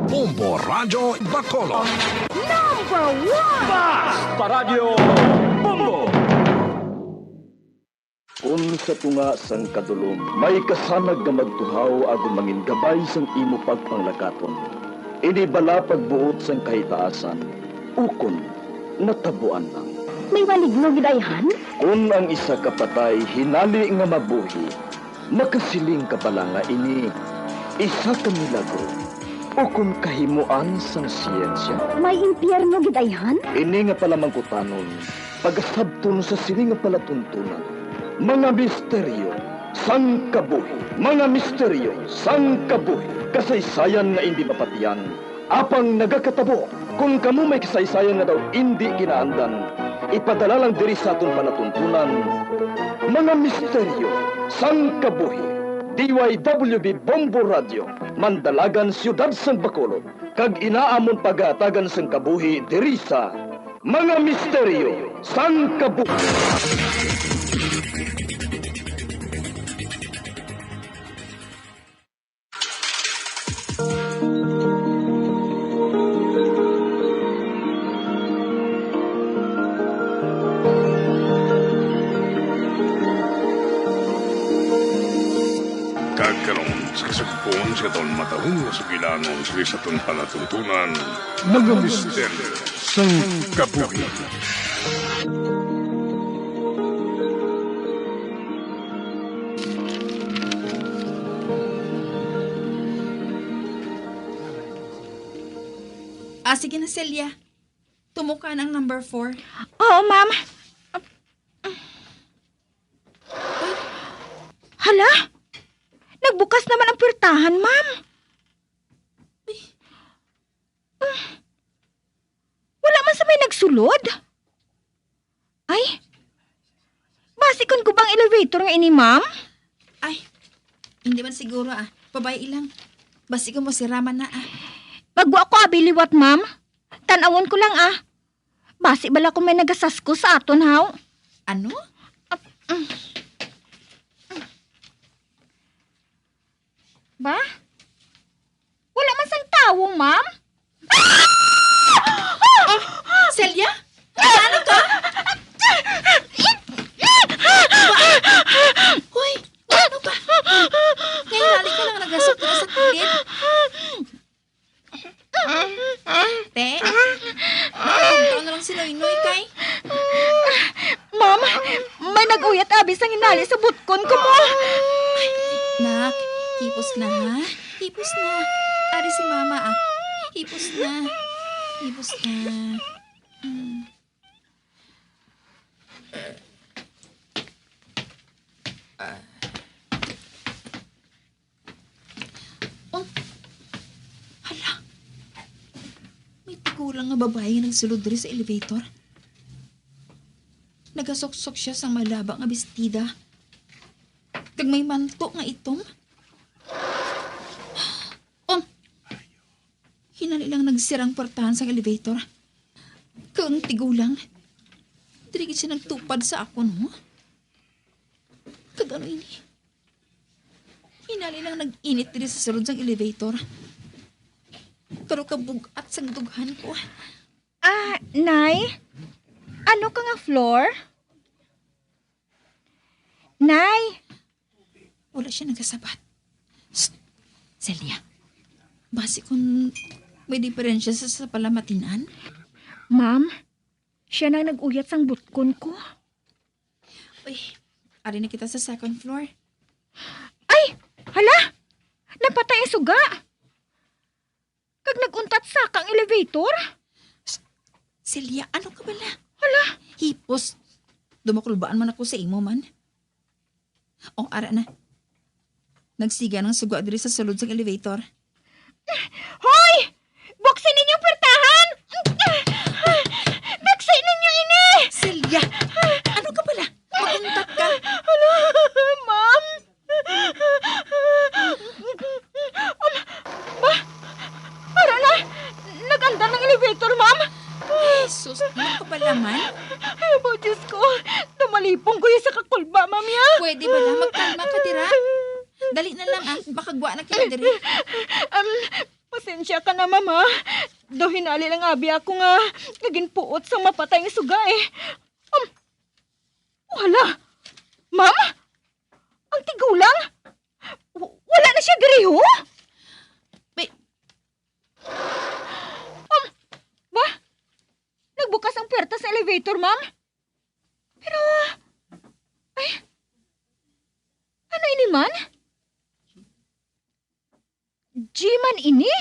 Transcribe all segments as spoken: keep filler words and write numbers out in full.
Bombo Radyo Bacolod. Number one! Bas! Paradyo Bombo! Kon sa tunga sang kadulom may kasanag nga magtuhaw agod mangin gabay sang imo pagpanglakaton, ini bala pagbuot sang kahitaasan, ukon natabuan lang? May maligno gid ayhan? Kon ang isa ka patay hinali nga mabuhi, makasiling ka bala nga ini isa ka milagro ukon kahimoan sang siyensya? May impyerno gid ayhan? Ini nga palamangkutanon, pagasabton sa sini nga palatuntunan, mga misteryo sang kabuhi, mga misteryo sang kabuhi, kasaysayan nga indi mapatian, apang nagakatabo. Kon kamo may kasaysayan nga daw indi ginaandan, ipadala lang diri sa aton palatuntunan, mga misteryo sang kabuhi. D Y W B Bombo Radio, Mandalagan, Siyudad sang Bacolod, kag ina amon pagahatagan sang kabuhi diri sa Mga Misteryo sang Kabuhi. Kag karon, sa kasugpon sa aton matahong nga sugilanon sa aton palatuntunan, mga misteryo sang kabuhi. Ah, sige na, Celia. Tumuka na ang number four. Oo, ma'am. Uy. Hala? Nagbukas naman ang puwertahan, ma'am. Uy. Wala man sa may nagsulod. Ay, basi kon gubang elevator nga ini, ma'am? Ay, hindi man siguro, ah. Pabay-i lang. Basi kon masira man na, ah. Pagwa ko abi liwat, ma'am. Tan-awon ko lang, ah. Basi bala kon may nagasasko sa aton, haw? Ano? Ap-, mm. Ba? Wala man sang tawo, ma'am? Ah! Celia? Ano ka? Hoy, ano ka? Ngayon, hali ka lang nagasok dito sa kilid. Te? Ikaw na lang si Noynoy, kay? Ma'am, may nag-uyat abi sang hinali sa butkon ko mo. Ay, nak, hipos na, ha? Hipos na. Ari si Mama, ah. Hipos na. Hipos na. Mm. Oh, hala. May tigulang nga babayi nga nagsulod diri sa elevator. Nagasuksok siya sang malaba nga bestida, kag may manto nga itom. Oh, hinali lang nagsira ang portahan sang elevator. Kag ang tigulang, diri gid siya nagtupad sa akon, oh. Kag ano ini? Hinali lang nag-init diri sa sulod sang elevator. Pero kabug-at sang dughan ko. Ah, Nay? Ano ka nga floor? Nay! Wala siya nagasabat. Shh! Celia, basi kung may diferensya sa, sa palamatinan? Ma'am, siya nang nag-uyat sang butkon ko. Uy, ari na kita sa second floor. Ay! Hala! Napatay ang suga! Kag nag-untat saka ang elevator? S-, Celia, ano ka bala? Hala! Hipos. Dumakulbaan man ako sa imo man. O, ara na. Nagsiga ang suga diri sa sulod sang elevator. Hoy! Buksi ninyo ang puwertahan! Buksi ninyo ini! Celia! Ano ka pala? Mauntat ka? Hala, ma'am! Um, ba? Ara na! Nag-andar ang elevator, ma'am! Jesus, ano ka pala man? Ay, ba, Diyos ko! Namalipong ko yung sa kakulba, ma'am, ya! Pwede ba na? Magkalma ka, dira. Dali na lang, ah. Makagwa na kita diri. Um, pasensya Ka na, ma'am, ha? Daw hinali lang abi ako nga, nga ginpuot sang mapatay nga suga, eh. Um, wala. Ma'am? Ang tigulang? W- wala na siya diri, ho? May Um, ba? Nagbukas ang puwerta sa elevator, ma'am. Pero, ay, ano ini man? G man ini?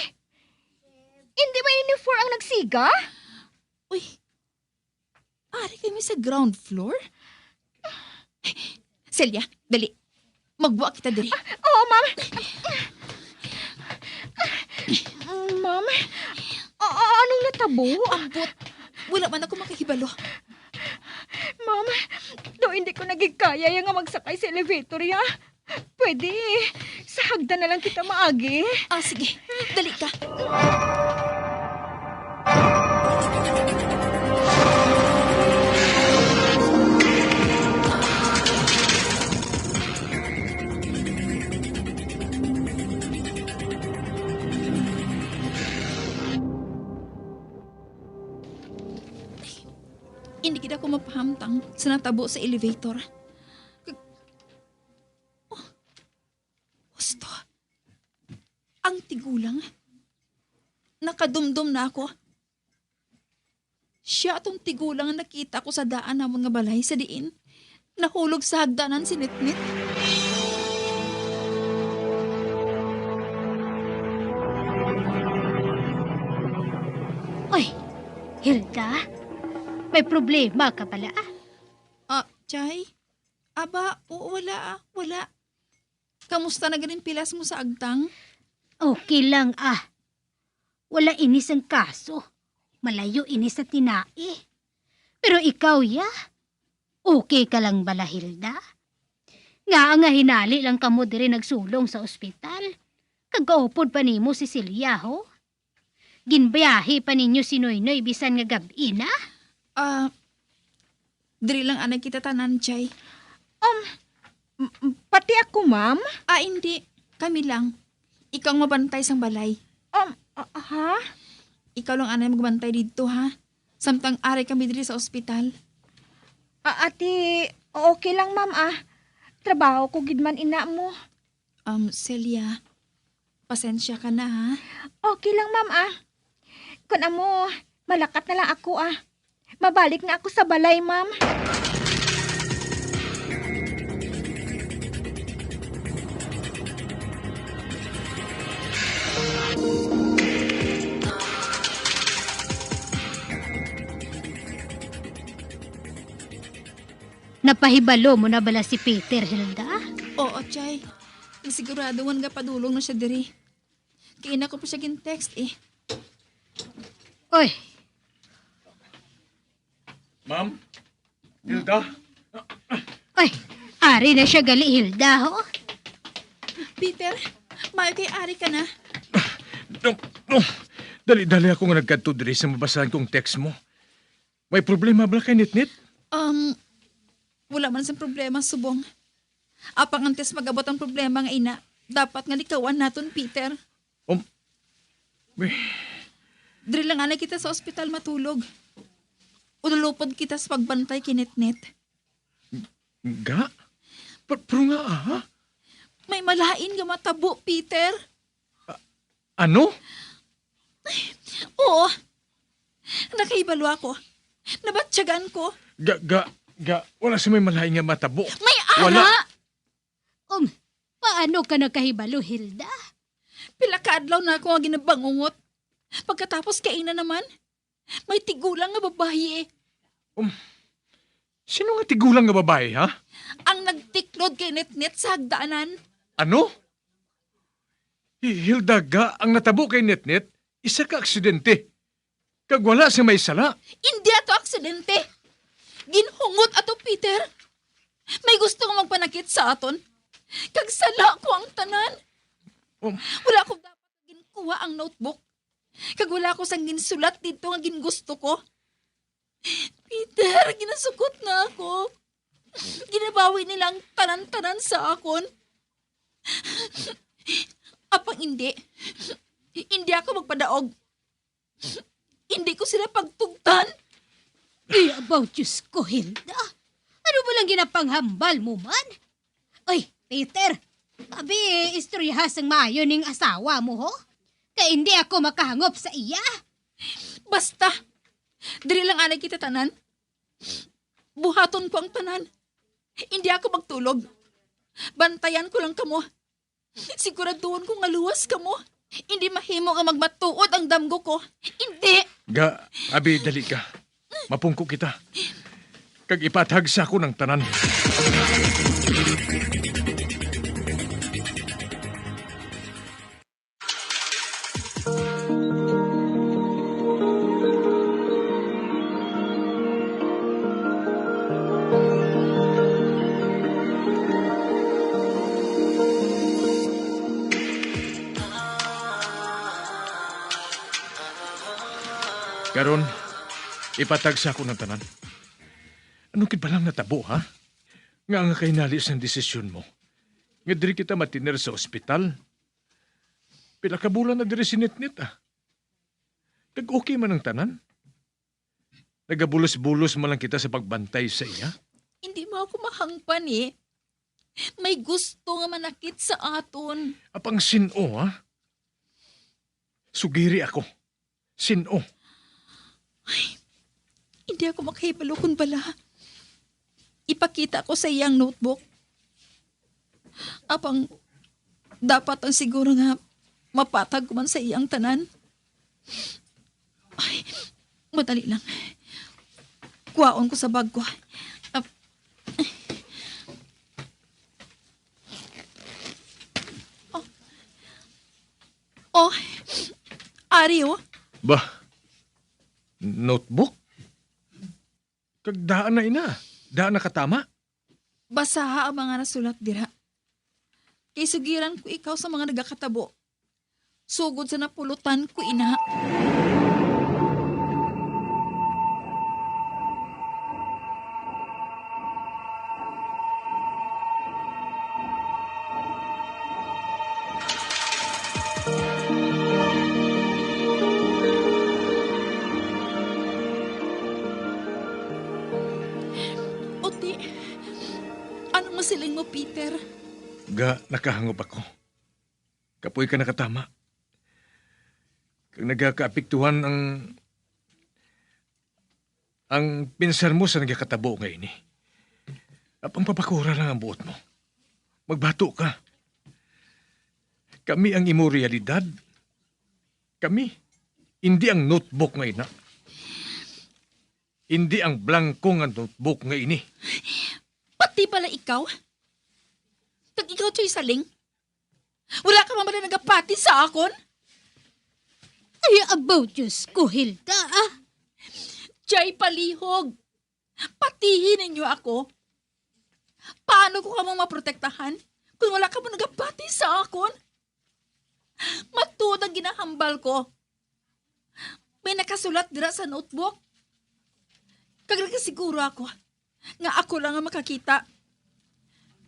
Hindi man ini four ang nagsiga? Uy, ari kami sa ground floor? Celia, dali. Magbuak kita diri. Oo, ma'am. Ma'am, a- a- anong natabo? Ambot. Wala man ako makahibalo. Ma'am, daw hindi ko nagigkaya ya nga magsakay sa elevator ya. Pwede, sa hagdan na lang kita maagi. Ah, sige. Dali ka. Hindi gid ako mapahamtang sa natabo sa elevator. Husto. Ang tigulang. Nakadumdom na ako. Sia atong tigulang nga nakita ko sa daan namon nga balay sa diin nahulog sa hagdanan si Nitnit. Oy, Hilda, may problema ka bala? Ah, Chay? Aba, o, wala, ah, wala. Kamusta na gani ang pilas mo sa agtang? Okay lang, ah. Wala ini sang kaso. Malayo ini sa tinai. Pero ikaw, ya? Okay ka lang bala, Hilda? Ngaa nga hinali lang kamo diri nagsulong sa ospital? Kag kaupod pa nimo si Celia, ho? Ginbiyahe pa ninyo si Noynoy bisan nga gab-i na? Ah, diri lang anay kita tanan, Chay. Um, m- m- pati ako, ma'am? Ah, hindi. Kami lang. Ikaw ang mabantay sang balay. Um, ah, ha? Ikaw lang anay magbantay didto, ha? Samtang ari kami diri sa ospital. Ah, ati, okay lang, ma'am, ah. Trabaho ko gid man ina mo. Um, Celia, pasensya ka na, ha? Okay lang, ma'am, ah. Kun amo, malakat na lang ako, ah. Mabalik na ako sa balay, ma'am. Napahibalo mo na bala si Peter, Hilda? Oo, Chay. Sigurado man nga padulong na siya diri. Kaina ko pa siya gin-text, eh. Oy. Ma'am? Hilda? Oy, ari na siya gali, Hilda, ho? Peter, maayo kay ari ka na. No, no. Dali-dali ako nga nagkadto diri sa mabasahan kong text mo. May problema bala kay Nitnit? Um, wala man sing problema, subong. Apang antes mag-abot ang problema nga ina, dapat nga likawan naton, Peter. Um, eh. Diri lang anay kita sa ospital matulog. Ululupod kita sa pagbantay kay Nitnit. Ga? Pero, pero nga, ha? May malain nga matabo, Peter. Ano? Oo. Nakahibalo ako. Nabatyagan ko. Ga, ga, ga, wala sa may malain nga matabo. May Wala. Ana! Um, paano ka nakahibalo, Hilda? Pila ka adlaw na ako nga ginabangungot. Pagkatapos kaina naman, may tigulang nga babayi. Um, sino nga tigulang nga babayi, ha? Ang nagtiklod kay Nitnit sa hagdanan. Ano? Hi-, Hilda, ga, ang natabo kay Nitnit, isa ka aksidente. Kag wala siya may sala. Indi ato aksidente. Ginhungot ato, Peter. May gusto nga magpanakit sa aton. Kag sala ko ang tanan. Um, Wala ko dapat ginkuha ang notebook. Kag wala ko sang ginsulat didto nga gingusto ko. Peter, ginasukot na ako. Ginabawi nila ang tanan-tanan sa akon. Apang indi, Hindi ako magpadaog. Hindi ko sila pagtugtan. Ay, abaw, Diyos ko, Hilda. Ano ba lang ginapanghambal mo man? Oy, Peter, abi, istoryaha sang maayo ning asawa mo, ho? Kay hindi ako makahangop sa iya. Basta, diri lang anay kita tanan. Buhaton ko ang tanan. Hindi ako magtulog. Bantayan ko lang kamo. Siguraduhon ko nga luwas kamo. Hindi mahimo nga magmatuod ang damgo ko. Hindi! Ga, abi, dali ka. Mapungko kita. Kag ipatag sa akon ang tanan. Karon, ipatag sa akon ang tanan. Ano gid ba lang natabo, ha? Nga nga kahinali sang desisyon mo? Nga diri kita matiner sa ospital? Pila ka bulan na diri si Nitnit, ah. Kag okay man ang tanan? Nagabulos-bulos man lang kita sa pagbantay sa iya? Hindi mo ako mahangpan, eh. May gusto nga manakit sa aton. Apang sin-o, ha? Sugiri ako. Sin-o? Ay, hindi ako makahibalo kung bala. Ipakita ko sa iya ang notebook. Apang dapat ang siguro nga mapatag ko man sa iya ang tanan. Ay, madali lang. Kuhaon ko sa bag ko. Ah. Oh. Oh, ari, oh. Bah, notebook? Kag daan na ina. Daan na katama. Basaha ang mga nasulat dira. Kay sugiran ko ikaw sa mga nagakatabo. Sugod sa napulutan ko ina. Uti, anong masiling mo, Peter? Ga, nakahangop ako. Kapoy ka nakatama. Kag nagakaapektuhan ang Ang pensar mo sa nagakatabo nga ini. Apang papakura lang ang buot mo. Magbato ka. Kami ang imo realidad. Kami, hindi ang notebook nga ina. Hindi ang blanko nga notebook nga ini. Pati pala ikaw? Kag ikaw, Choy Saling? Wala ka man bala nagapati sa akon? Ay, abaw, Diyos ko, Hilda, ah. Jay, palihog. Patihi ninyo ako. Paano ko kamo maprotektahan kung wala kamo nagapati sa akon? Matuod ang ginahambal ko. May nakasulat dira sa notebook. Kag nagasiguro ako nga ako lang ang makakita.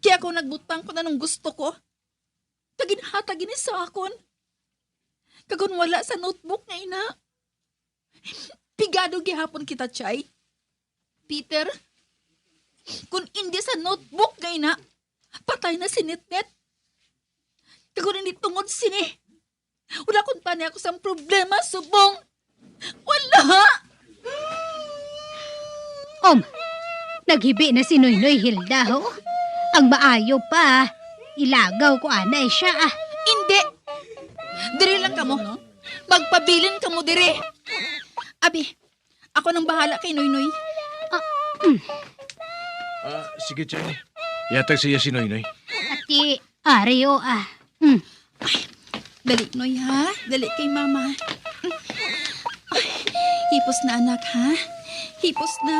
Kaya ako nagbutang kung anong gusto ko. Kag ginhatag ini sa akon. Kag kon wala sa notebook nga ina, pigado gihapon kita, Chay. Peter, kon indi sa notebook nga ina, patay na si Nitnit. Kag kon indi tungod sini, wala kon tani ako sang problema subong. Wala! Om, naghibi na si Noynoy, Hilda, ho? Ang maayo pa, ilagaw ko anay siya, ah. Indi! Diri lang kamo. Magpabilin kamo diri. Abi, ako nang bahala kay Noynoy. Ah, mm. Ah, sige, Chay. Yatag siya si Noynoy. Ati, Ari, o, ah. Hmm. Ay, dali, Noy, ha? Dali kay Mama. Ay, hipos na, anak, ha? Hipos na.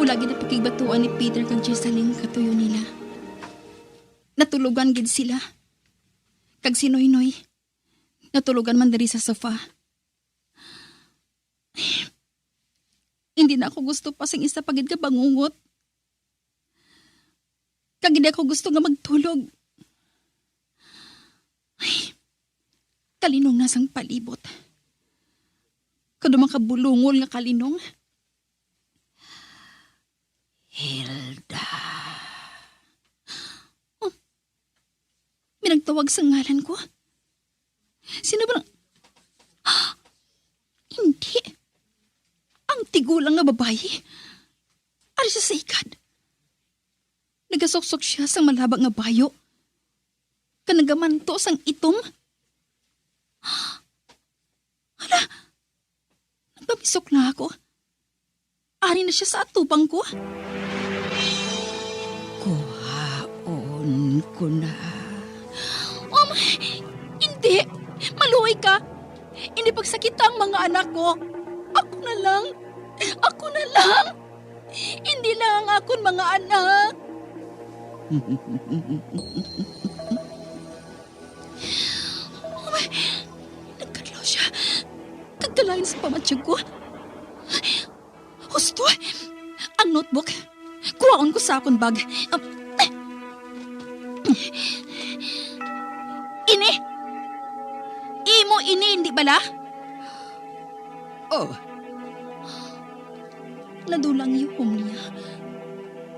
Wala gid napakigbatuan ni Peter kag Jessalyn katuyo nila. Natulogan gid sila. Kag si Noynoy, natulogan man diri sa sofa. Hindi na ako gusto pa sing isa pa gid ka bangungot. Kag hindi ako gusto nga magtulog. Ay, kalinong na sang palibot. Kadto man ka bulungol nga kalinong. Hilda. Oh, may nagtawag sa ngalan ko. Sino ba nang-, hindi. Ang tigulang nga babayi. Ari siya sa ikad. Nagasuksok siya sang malaba nga bayo. Kag nagamanto sang itom. Hala, nagpamisok lang ako. Ari na siya sa atubang ko. Kuhaon ko na. Oh, hindi! Maluoy ka! Hindi pagsakita ang mga anak ko. Ako na lang. Ako na lang. Hindi lang ang akon mga anak. Oh, nagkadlaw siya. Kag kalain sa pamatyag ko. Husto! Ang notebook, kuhaon ko sa akon bag. Um, ini! Imo ini, hindi bala? Oh. Nadula ang ihom niya.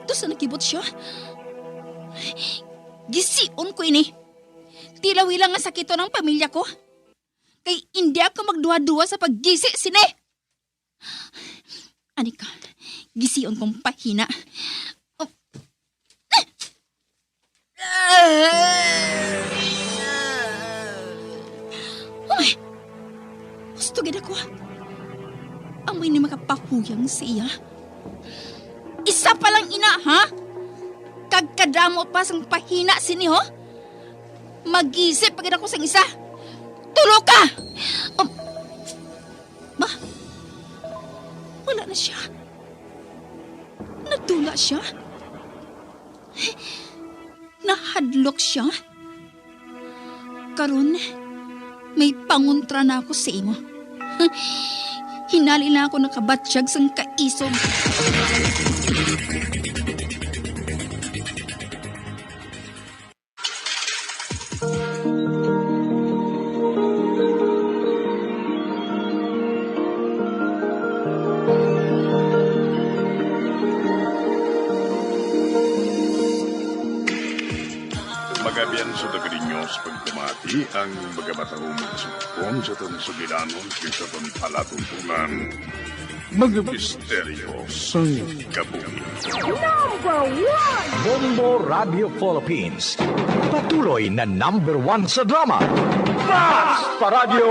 Daw sa nakibot siya. Gision ko ini. Tila wala nga sakiton ang pamilya ko. Kay hindi ako magduha-duha sa paggisi sini. Ani ka, gision kong pahina. Oh. Uy! Husto gid ako. Amo ini makapahuyang sa iya. Isa pa lang ina, ha? Kag kadamo pa sang pahina sini, ho? Mag-isip pa gid ako sang isa. Tulo ka! Um, ba? Wala na siya. Nadula siya. Nahadlok siya. Karon, may pangontra na ako sa imo. Hinali na ako nakabatyag sang kaisog. Magabian sa Dagari News, pagpamati ang mga matahong magsugpon sa aton sugilanon kag sa aton palatuntunan. Mga misteryo sang kabuhi. Number one! Bombo Radio Philippines. Patuloy na number one sa drama. Basta Radyo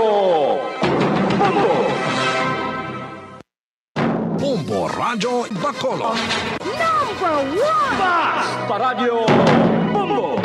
Bombo! Bombo Radyo Bacolod. Number one! Basta Radyo Bombo!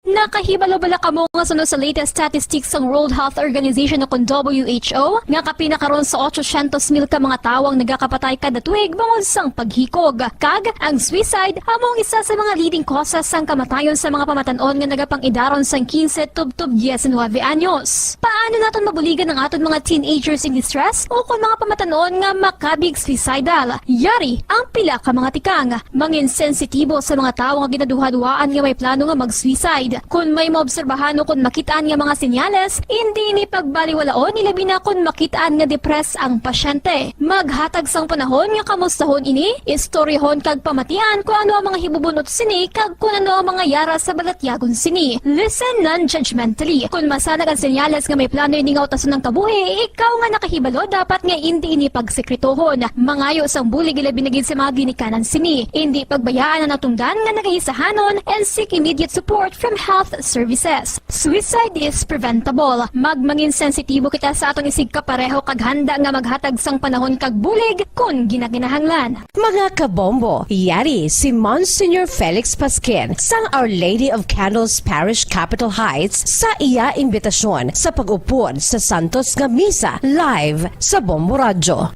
Nakahibalo bala kamo nga suno sa latest statistics sang World Health Organization o kon W H O, nga kapin na karon sa otso syentos mil ka mga tawo ang nagakapatay kada tuig bangod sang paghikog? Kag ang suicide amo ang isa sa mga leading causes sang kamatayon sa mga pamatan-on nga nagapang-idaron sang quince tubtob diecinuebe anyos. Paano naton mabuligan ang aton mga teenagers in distress o kon mga pamatan-on nga makabig suicidal? Yari ang pila ka mga tikang. Mangin sensitibo sa mga tawo nga ginaduhaduhaan nga may plano nga mag-suicide. Kon may maobserbahan o kon makit-an nga mga senyales, indi ini pagbaliwalaon, ilabi na kon makit-an nga depressed ang pasyente. Maghatag sang panahon nga kamustahon ini, istoryahon kag pamatian kon ano ang mga hibubun-ot sini kag kon ano ang mga yara sa balatyagon sini. Listen non-judgmentally. Kon masanag ang senyales nga may plano ini nga utason ang kabuhi, ikaw nga nakahibalo dapat nga indi ini pagsekretohon. Mangayo sang bulig, ilabi na gid sa mga ginikanan sini. Indi pagbayaan ang natungdan nga nagaisahanon and seek immediate support from health services. Suicide is preventable. Magmangin sensitibo kita sa aton isigkapareho kag handa nga maghatag sang panahon kag bulig kon ginakinahanglan. Mga kabombo, yari si Monsignor Felix Pasquin sang Our Lady of Candles Parish, Capitol Heights, sa iya imbitasyon sa pag-upod sa Santos nga Misa live sa Bombo Radyo.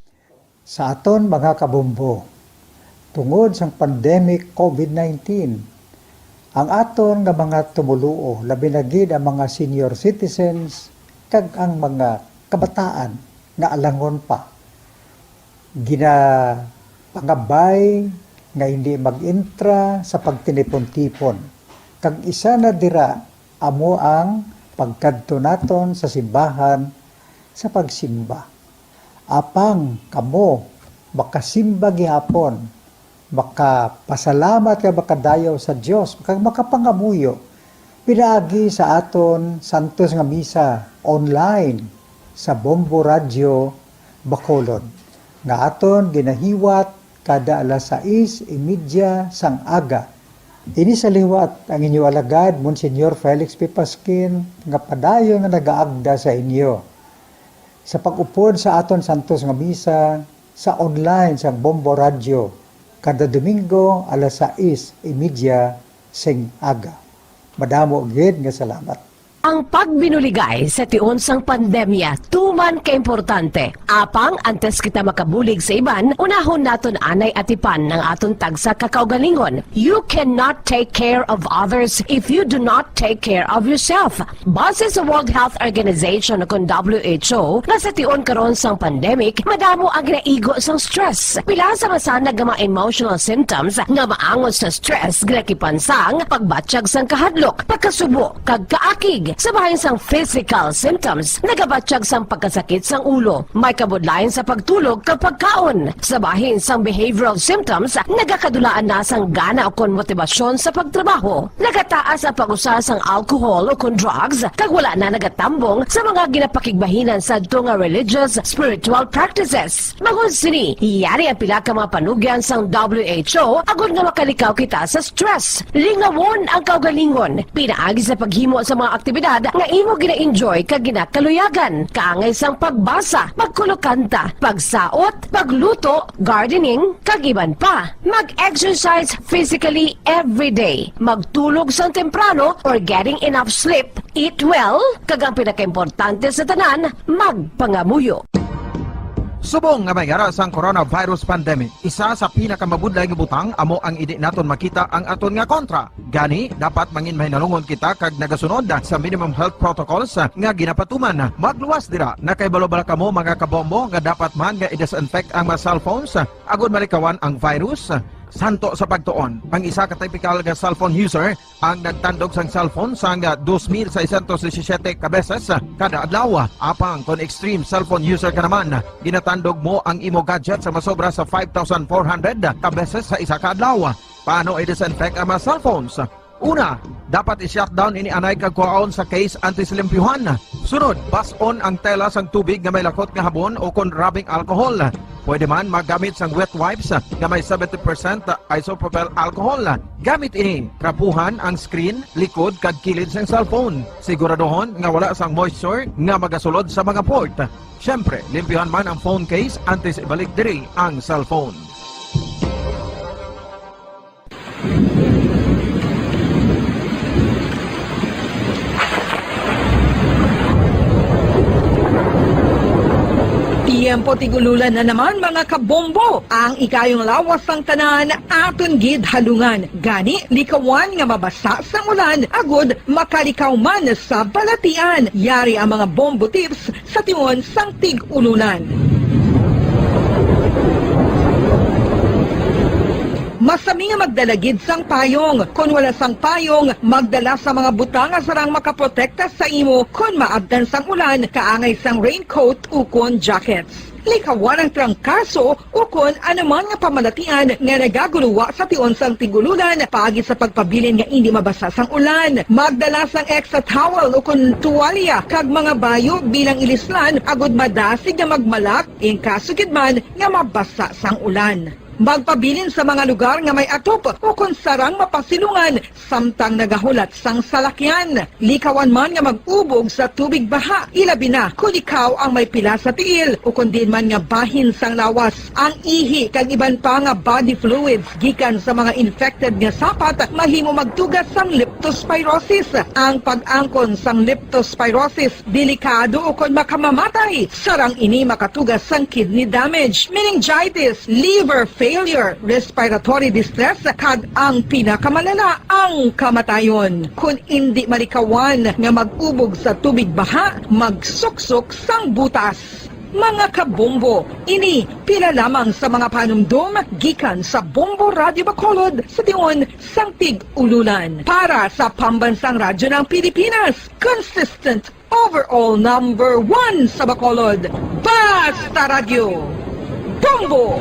Sa aton mga kabombo, tungod sang pandemic COVID nineteen, Ang aton nga mga tumoluo, labi na gid ang mga senior citizens kag ang mga kabataan nga alangon pa, ginapangabay nga hindi mag-entra sa pagtinipon-tipon. Kag isa na dira amo ang pagkadto naton sa simbahan sa pagsimba. Apang kamo makasimba gihapon, makapasalamat kag makadayaw sa Dios, kag makapangamuyo pinaagi sa aton santos nga misa online sa Bombo Radyo Bacolod, nga aton ginahiwat kada alas sais y media sang aga. Ini sa liwat ang inyo alagad, Monsignor Felix P. Pasquin, nga padayon nga nagaagda sa inyo sa pag-upod sa aton santos nga misa sa online sang Bombo Radyo kada Domingo alas sais y media sing aga. Madamo gid nga salamat. Ang pagbinuligay sa tion sang pandemya tuman ka importante. Apang antes kita makabulig sa iban, unahon naton anay atipan ang aton tagsa ka kaugalingon. You cannot take care of others if you do not take care of yourself. Base sa World Health Organization o kon W H O, nga sa tion karon sang pandemic, madamo ang ginaigo sang stress. Pila sa masanag nga mga emotional symptoms nga maangot sa stress, ginakipan sang pagbatyag sang kahadlok, pagkasubo, kag kaakig. Sa bahin sang physical symptoms, nagabatyag sang pagkasakit sang ulo, may kabudlayan sa pagtulog kag pagkaon. Sa bahin sang behavioral symptoms, nagakadulaan na sang gana ukon motibasyon sa pagtrabaho. Nagataas ang pag-usa sang alcohol ukon drugs, kag wala na nagatambong sa mga ginapakigbahinan sadto nga religious, spiritual practices. Bangod sini, yari ang pila ka mga panugyan sang W H O agod nga makalikaw kita sa stress. Lingawon ang kaugalingon pinaagi sa paghimo sa mga aktibidad nga imo gina-enjoy kag ginakaluyagan, kaangay sang pagbasa, pagkulokanta, pagsaot, pagluto, gardening, kag iban pa. Mag-exercise physically every day. Magtulog sang temprano or getting enough sleep. Eat well, kag ang pinakaimportante sa tanan, magpangamuyo. Subong nga may ara sang coronavirus pandemic, isa sa pinakamabudlay nga butang amo ang indi naton makita ang aton nga kontra. Gani, dapat mangin mahinalungon kita kag nagasunod sa minimum health protocols nga ginapatuman. Magluwas dira, nakahibalo bala kamo, mga kabombo, nga dapat man nga i-disinfect ang mga cellphones agod malikawan ang virus? Santo sa pagtuon, ang isa ka tipikal nga cellphone user ang nagtandog sang cellphone sang dos mil seiscientos disisiete ka beses kada adlaw. Apang kon extreme cellphone user ka naman, ginatandog mo ang imo gadget sa masobra sa five thousand four hundred ka beses sa isa ka adlaw. Paano i-disinfect ang mga cellphones? Una, dapat i-shutdown ini anay kag kuhaon sa case antes limpyuhan. Sunod, bas-on ang tela sang tubig nga may lakot nga habon o kon rubbing alcohol. Pwede man maggamit sang wet wipes nga may seventy percent isopropyl alcohol. Gamit ini, trapuhan ang screen, likod, kag kilid sang cellphone. Siguraduhon nga wala sang moisture nga magasulod sa mga port. Siyempre, limpyuhan man ang phone case antes ibalik diri ang cellphone. Tiyempo tig-ululan na naman, mga kabombo. Ang ikayong lawas sang tanan aton gid halungan. Gani, likawan nga mabasa sang ulan agud makalikaw man sa balatian. Yari ang mga bombo tips sa tion sang tig-ulunan. Masami nga magdala gid sang payong. Kon wala sang payong, magdala sa mga butang nga sarang makaprotekta sa imo kon maabtan sang ulan, kaangay sang raincoat ukon jackets. Likawan ang trangkaso ukon anuman nga pamalatian nga nagaguluwa sa tion sang tig-ulunan paagi sa pagpabilin nga indi mabasa sang ulan. Magdala sang extra towel ukon tuwalya kag mga bayo bilang ilislan agud madasig nga magmalak in kaso gid man nga mabasa sang ulan. Magpabilin sa mga lugar nga may atop ukon sarang mapasilungan samtang nagahulat sang salakyan. Likawan man nga mag-ubog sa tubig baha, ilabi na kon ikaw ang may pila sa tiil ukon diin man nga bahin sang lawas. Ang ihi kag iban pa nga body fluids gikan sa mga infected nga sapat mahimo magtuga sang leptospirosis. Ang pag-angkon sang leptospirosis delikado ukon makamamatay. Sarang ini makatuga sang kidney damage, meningitis, liver failure, respiratory distress, kag ang pinakamalala, ang kamatayon. Kon indi malikawan nga mag-ubog sa tubig baha, magsuksok sang butas. Mga kabombo, ini pila lamang sa mga panumdom gikan sa Bombo Radio Bacolod sa tion sang Tig-Ululan. Para sa Pambansang Radyo ng Pilipinas, consistent overall number one sa Bacolod, Basta Radyo, Bombo!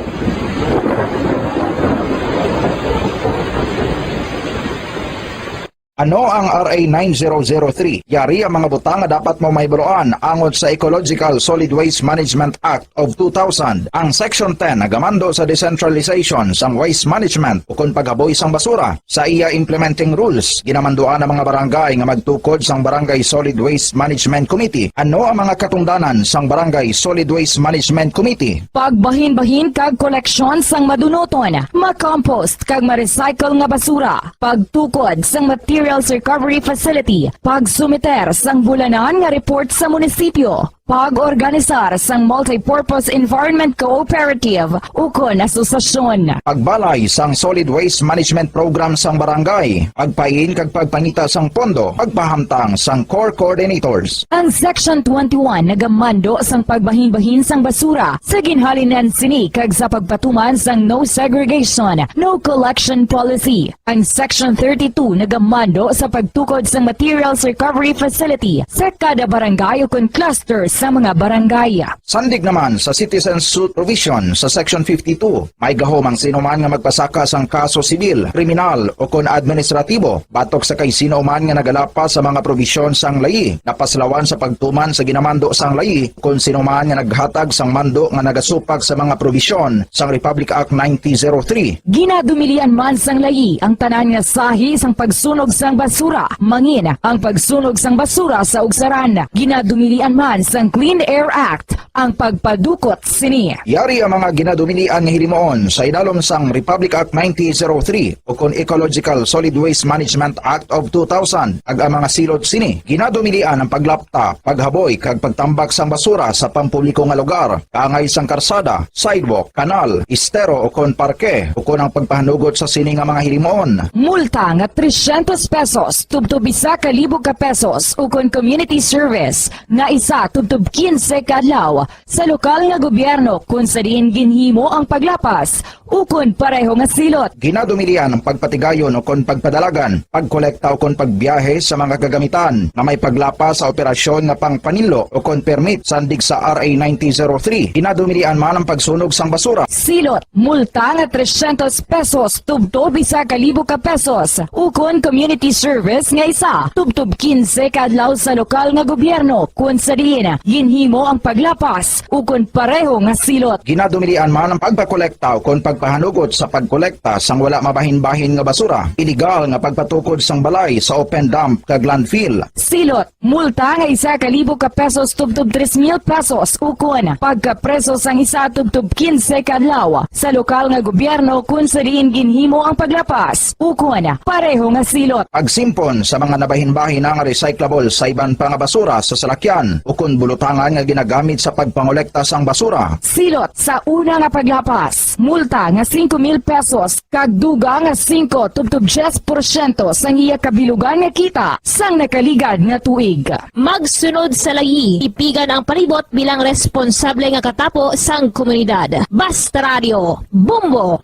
Ano ang R A nine zero zero three? Yari ang mga butang nga dapat mo mahibaluan angot sa Ecological Solid Waste Management Act of two thousand. Ang Section ten nagamando sa decentralization sang waste management ukon paghaboy sang basura. Sa iya implementing rules, ginamanduan ang mga barangay nga magtukod sang Barangay Solid Waste Management Committee. Ano ang mga katungdanan sang Barangay Solid Waste Management Committee? Pagbahinbahin kag koleksyon sang madunuton, ma-compost kag ma-recycle nga basura, pagtukod sang materials recovery facility, pagsumiter sang bulanan nga report sa munisipyo, pag-organisar sang multipurpose environment cooperative ukon asosasyon. Pagbalay sang solid waste management program sang barangay, pagpain kag pagpangita sang pondo, pagpahamtang sang core coordinators. Ang Section twenty-one nagamando sang pagbahinbahin sang basura sa ginhalinan sini kag sa pagpatuman sang no segregation, no collection policy. Ang Section thirty-two nagamando sa pagtukod sang materials recovery facility sa kada barangay ukon cluster sa mga barangay. Sandig naman sa citizen suit provision sa Section fifty-two, may gahom ang sino man nga magpasaka sang kaso sibil, kriminal, ukon administratibo batok sa kay sino man nga nagalapas sa mga probisyon sang layi, napaslawan sa pagtuman sa ginamando sang layi, kon sino man nga naghatag sang mando nga nagasupak sa mga probisyon sang Republic Act nineteen oh three. Ginadumilian man sang layi ang tanan nga sahi sang pagsunog sang basura, mangin ang pagsunog sang basura sa ugsaran. Ginadumilian man sang Clean Air Act ang pagpadukot sini. Yari ang mga ginadumilian nga hilimuon sa idalom sang Republic Act nineteen oh three ukon Ecological Solid Waste Management Act of two thousand, kag ang mga silot sini. Ginadumilian ang paglapta, paghaboy, kag pagtambak sang basura sa pampubliko nga lugar, kaangay sang karsada, sidewalk, kanal, estero, ukon parke, ukon ang pagpahanugot sa sini nga mga hilimuon. Multa nga trescientos pesos tubtob isa ka libo ka pesos, ukon community service nga isa tubtob quince ka adlaw sa lokal nga gobyerno kon sa diin ginhimo ang paglapas ukon pareho nga silot. Ginadumilian ang pagpatigayon ukon pagpadalagan, pagkolekta ukon pagbiyahe sa mga kagamitan nga may paglapas sa operasyon nga pangpaninlo ukon permit sandig sa R A nineteen oh three. Ginadumilian man ang pagsunog sang basura. Silot, multa nga trescientos pesos tubtob isa ka libo ka pesos, ukon community service nga isa tubtob quince ka adlaw sa lokal nga gobyerno kon sa diin ginhimo ang paglapas ukon pareho nga silot. Ginadumilian man ang pagpakolekta ukon pagpahanugot sa pagkolekta sang wala mabahin-bahin nga basura, iligal nga pagpatukod sang balay sa open dump kag landfill. Silot, multa nga isa ka libo ka pesos tubtob tres mil pesos, ukon pagkapreso sang isa tubtob quince ka adlaw sa lokal nga gobyerno kon sa diin ginhimo ang paglapas, ukon pareho nga silot. Pagsimpon sa mga nabahin-bahin nga recyclable sa iban pa nga basura sa salakyan ukon bulutangan nga ginagamit sa pagpangolekta sang basura. Silot sa una nga paglapas, multa nga singko mil pesos kag dugang nga singko tubtob diyes porsyento sang iya kabilugan nga kita sang nakaligad nga tuig. Magsunod sa layi, tipigan ang palibot bilang responsable nga katapo sang komunidad. Basta Radio, Bombo!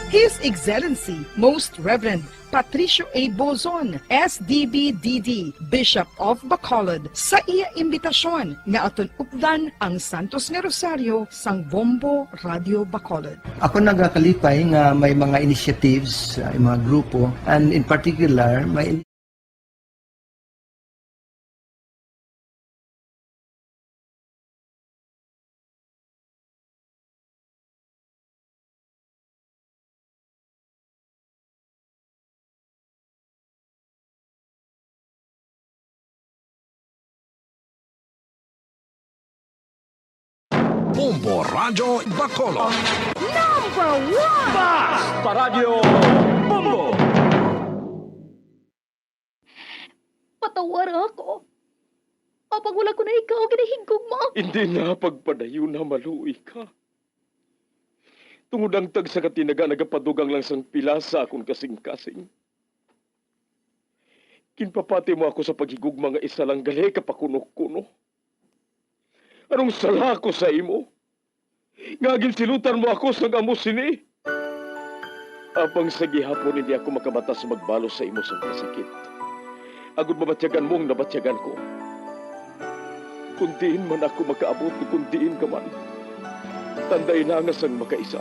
His Excellency, Most Reverend Patricio A. Bozon, S D B D D, Bishop of Bacolod, sa iya imbitasyon nga aton updan ang Santos nga Rosario sang Bombo Radio Bacolod. Ako nagakalipay nga may mga initiatives, uh, mga grupo, and in particular, may Bombo Radyo Bacolod. Number one! Basta Radyo Bombo! Patawara ako. Pag wala ko na ikaw, ginahigugma. Hindi na, pagpadayon na, maluoy ka. Tungod ang tagsa ka tinaga nagapadugang lang sang pila sa akon kasingkasing. Ginpapati mo ako sa paghigugma nga isa lang gali ka pakuno-kuno. Anong sala ko sa imo? Nga ginsilutan mo ako sang amo sini? Apang sa gihapon hindi ako makabata sa magbalos sa imo sang kasakit, agod mabatyagan mo ang nabatyagan ko. Kung diin man ako makaabot, kung diin ka man, tanday na nga sang makaisa,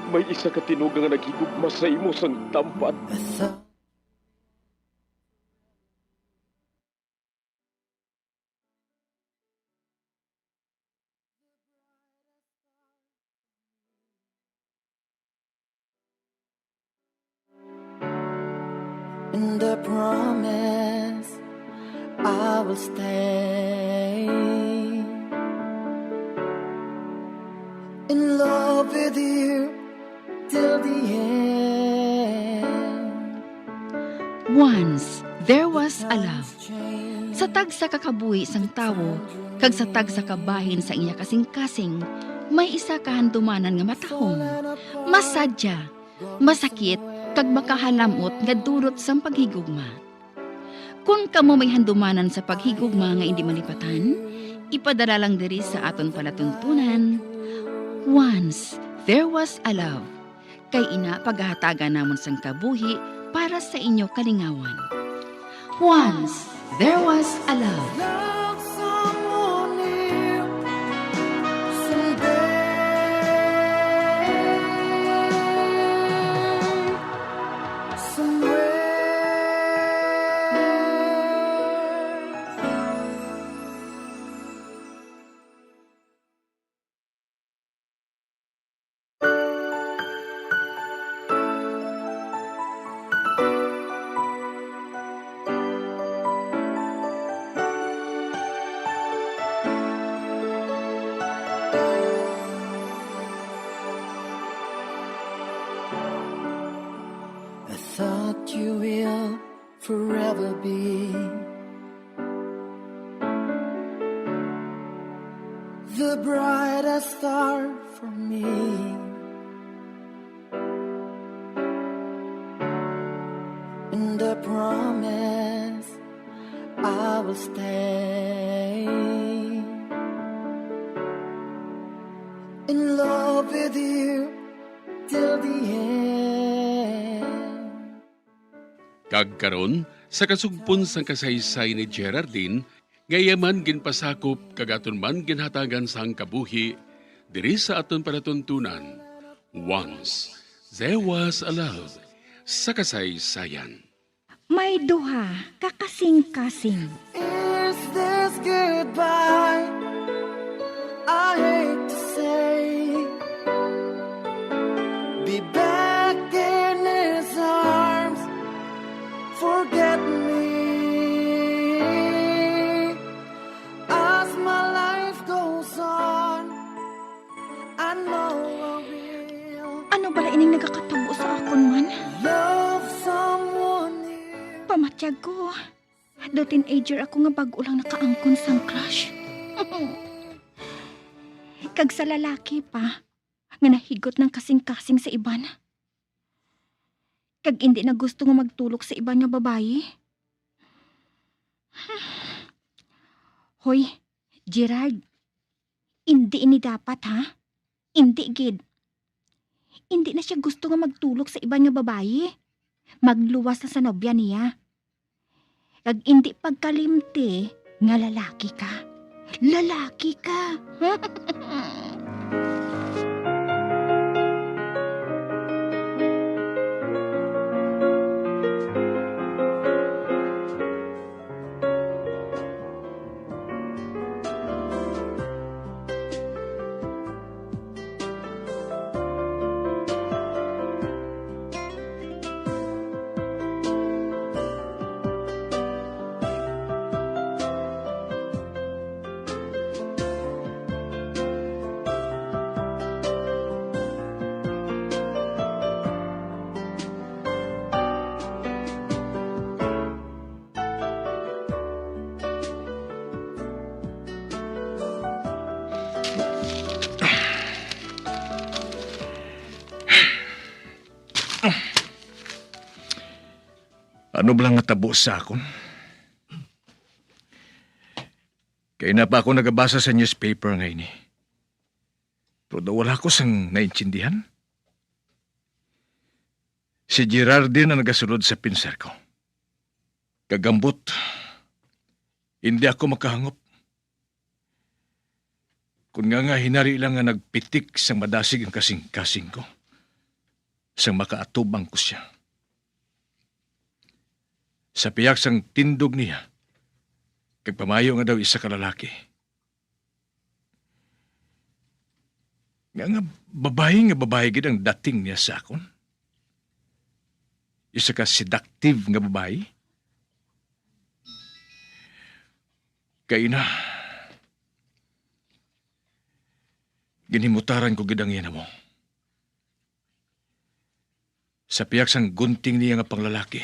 may isa ka tinuga nga naghigugma sa imo sang tampad. And I promise I will stay in love with you till the end. Once there was a love. Sa tagsa ka kabuhi sang tawo kag sa tagsa ka bahin sang iya kasingkasing, may isa ka handumanan nga matahom, masadya, masakit, kag makahalam-ot nga dulot sang paghigugma. Kon kamo may handumanan sa paghigugma nga indi malipatan, ipadala lang diri sa aton palatuntunan, Once There Was a Love. Kay ina, pagahatagan namon sang kabuhi para sa inyo kalingawan. Once There Was a Love. Love someone new someday. Somewhere. I thought you will forever be the brightest star for me. And I promise I will stay in love with you till the end. Kag karon, sa kasugpon sang kasaysay ni Geraldine, nga iya man ginpasakop kag aton man ginhatagan sang kabuhi, diri sa aton palatuntunan, Once There Was a Love, sa kasaysayan. May duha ka kasingkasing. Is this goodbye? I hate to say. Be back in his arms. Forget me. As my life goes on, I know I will. Ano bala ining nagakatabo sa akon man? Love someone new. Pamatyag ko, daw teenager ako nga bag-o lang nakaangkon sang crush. Kag sa lalaki pa, nga nahigot ng kasing-kasing sa iban. Kag indi na gusto nga magtulok sa iban nga babayi. Hoy, Gerard, indi ini dapat, ha? Indi gid. Indi na siya gusto nga magtulok sa iban nga babayi. Magluwas na sa nobya niya. Kag indi pagkalimti nga lalaki ka. Lalaki ka! Ano bala nga tabo sa akon? Kay na pa ako nagabasa sa newspaper nga ini. Pero daw wala ko sang naintindihan. Si Gerardin ang nagasulod sa pinsar ko. Kagambot, hindi ako makahangop. Kun nga nga hinari lang nga nagpitik sang madasig ang kasing-kasing ko, sang makaatubang ko siya. Sa pihak sang tindog niya, kag pamayo nga daw isa ka lalaki. Nga nga babayi nga babayi gid ang dating niya sa akon. Isa ka seductive nga babayi. Kay na, ginhimutaran ko gid ang iya namo. Sa pihak sang gunting niya nga panglalaki,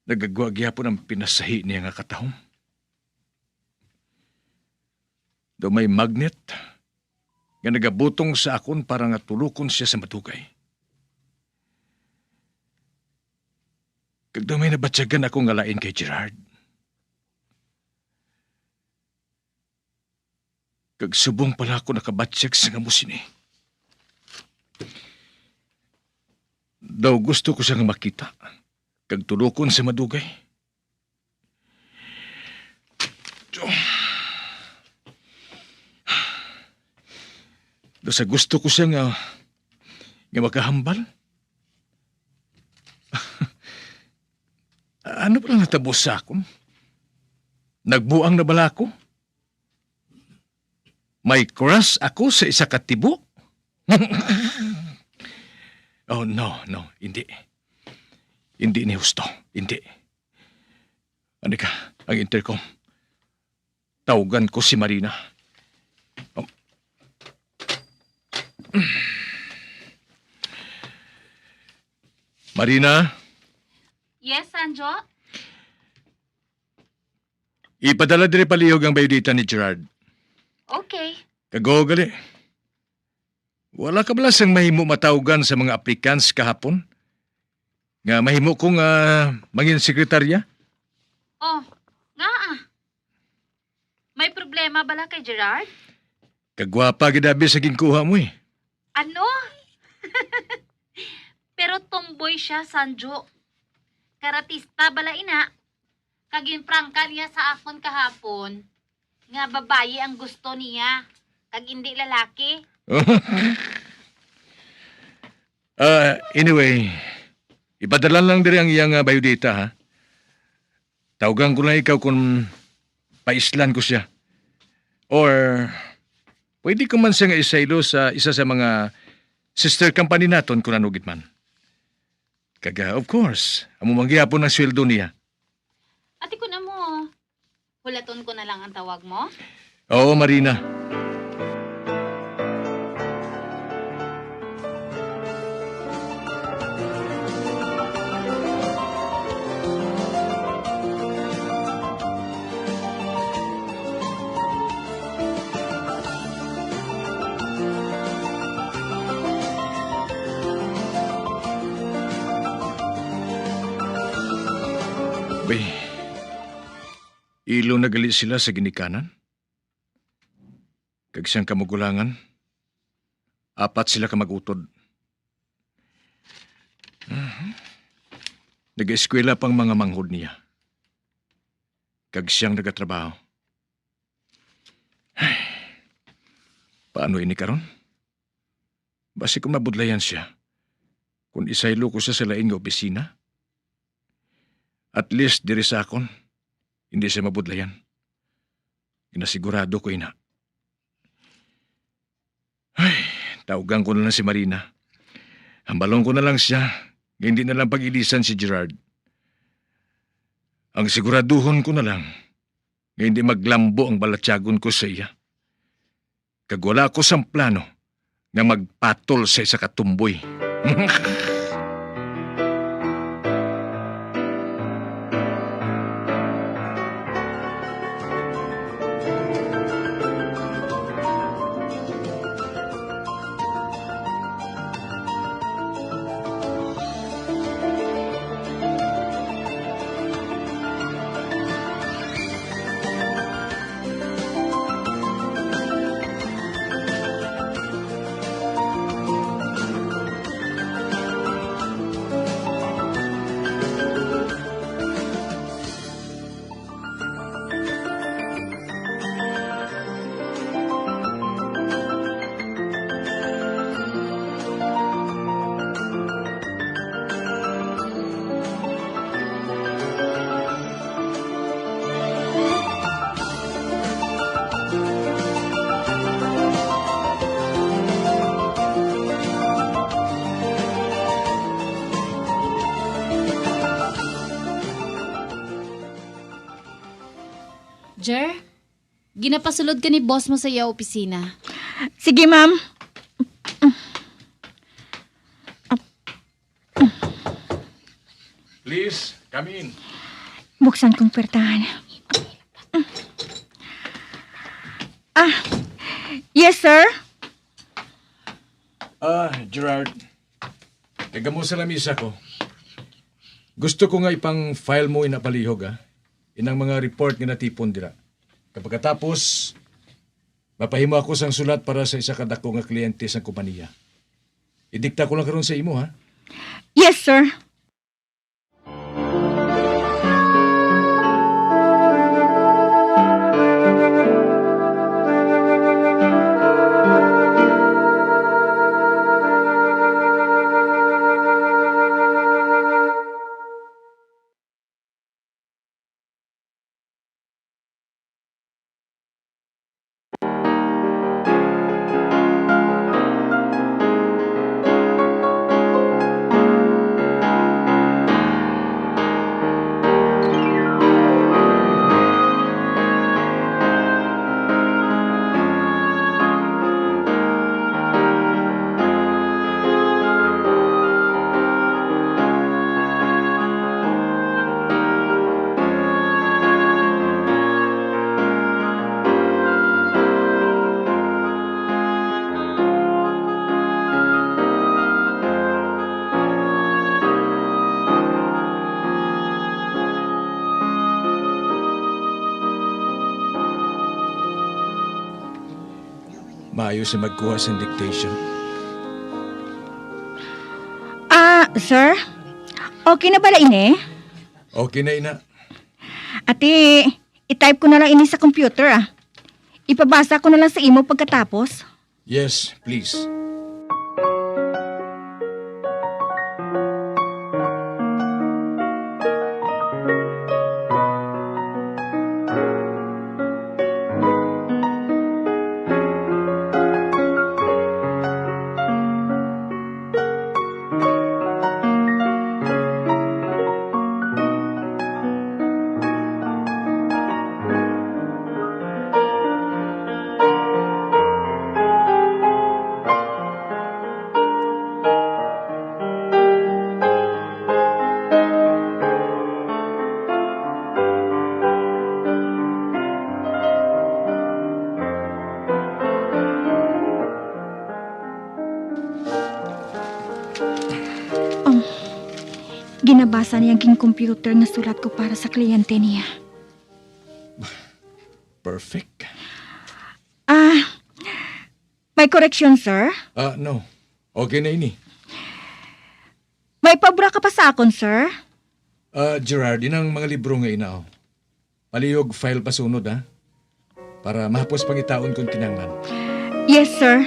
nagagwa gyapon ang pinasahi niya nga katahom. Daw may magnet nga nagabutong sa akon para nga tulokon siya sa madugay. Kag daw may nabatyagan ako nga lain kay Gerard. Kag subong pala ako nakabatyag sa nga mo sini. Daw gusto ko siya nga makita kag tulokon sa madugay. Daw sa gusto ko siya nga, nga makahambal. Ano pala natabo sa akon? Nagbuang na bala ako? May crush ako sa isa ka tibo? Oh, no, no, hindi. Hindi ni husto. Hindi. Ano ka, ang intercom? Tawgan ko si Marina. Oh. Marina? Yes, Sanjo? Ipadala diri palihog ang biodata ni Gerard. Okay. Kago gali. Wala ka bala sang mahimo matawgan sa mga applicants kahapon? Nga mahimo kong, ah, mangin sekretarya? Oh, nga ah. May problema bala kay Gerard? Kagwapa gid abi sa ginkuha mo eh. Ano? Pero tomboy siya, Sanjo. Karatista bala ina. Kag ginprangka niya sa akon kahapon nga babayi ang gusto niya, kag indi lalaki. Ah, anyway, ipadala lang diri ang iyang, ah, biodata, ha? Tawgan ko lang ikaw kung paislan ko siya. Or, pwede ko man siya nga isaylo sa isa sa mga sister company naton kung ano gid man. Kag, ah, of course, amo man gihapon ang sweldo niya. Ati kun amo, hulaton ko na lang ang tawag mo? Oo, Marina. Bay, ilo na gali sila sa ginikanan. Kag siyang kamugulangan, apat sila ka mag-utod. Mhm. Nag-eskwela pang mga manghod niya. Kag siyang nagatrabaho. Ay, paano ini karon? Basi kung mabudlayan siya, kung isaylo ko siya sa lain nga opisina, at least diri sa akon, hindi siya mabudlayan. Ginasigurado ko ina. Ay, tawgan ko na lang si Marina. Hambalon ko na lang siya nga hindi na lang pag-ilisan si Gerard. Ang siguraduhon ko na lang nga hindi maglambo ang balatyagon ko sa iya. Kag wala ako sang plano nga magpatol sa isa ka tumboy. Jer, ginapasulod ka ni boss mo sa iya opisina. Sige, ma'am. Please, come in. Buksan kong pwertahan. Ah, yes, sir. Ah, Gerard, taga mo sa lamisa ko. Gusto ko nga ipang-file mo ina palihog, ah. Inang mga report nga natipon dira. Kapagkatapos, mapahimo ako sang sulat para sa isa ka dako nga kliyente sang kompanya. Idikta ko lang karon sa imo, ha? Yes, sir. Maayo sa magkuha sing dictation. Ah, sir? Okay na bala ini? Okay na, ina. Ati, i-type ko na lang ini sa computer, ah. Ipabasa ko na lang sa imo pagkatapos. Yes, please. Um, ginabasa niya ang king computer nga sulat ko para sa kliyente niya. Perfect. Ah, may koreksyon, sir? Ah, no. Okay na ini. May paubra ka pa sa akon, sir? Ah, Gerard, inang mga libro nga inaw. Palihog file pa sunod, ha? Para mahapos pangitaon kung kinahanglan. Yes, sir.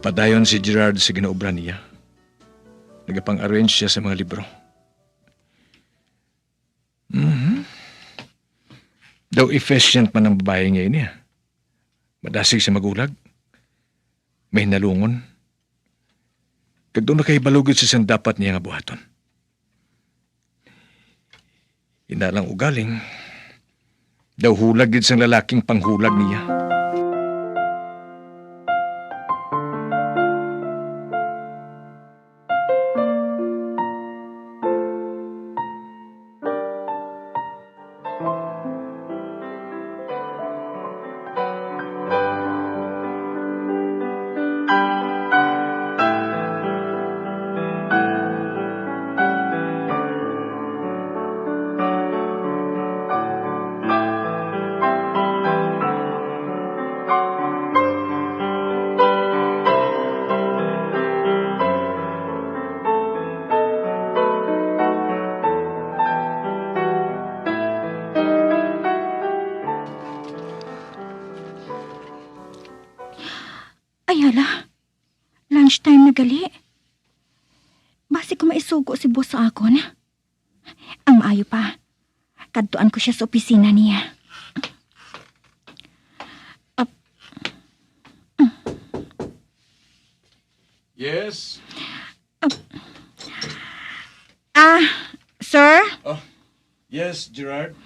Padayon si Gerard sa ginaobra niya. Nagapang-arrange siya sa mga libro. Mhm. Daw efficient man ang babayi nga ini, ah. Madasig sa maghulag. Mahinalungon. Kag daw nakahibalo gid sa sang dapat niya nga buhaton. Ina lang ugaling, daw hulag gid sang lalaking panghulag niya. Ay, hala. Lunch time na gali. Basi ko maisugo si boss sa akon. Ang maayo pa, kadtuan ko siya sa opisina niya. Ap- Yes? Ah, sir? Oh, yes, Gerard?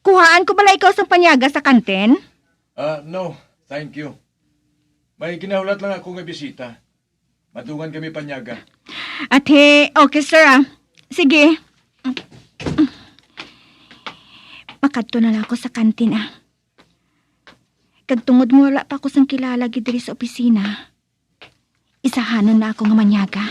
Kuhaan ko bala ikaw sang panyaga sa kantin? Ah, no, thank you. May ginahulat lang ako nga bisita. Madungan kami panyaga. Ate, okay, sir, ah. Sige. Makadto na lang ako sa kantin, ah. Kag tungod nga wala pa ako sang kilala gid diri sa opisina, isahanon na ako nga manyaga.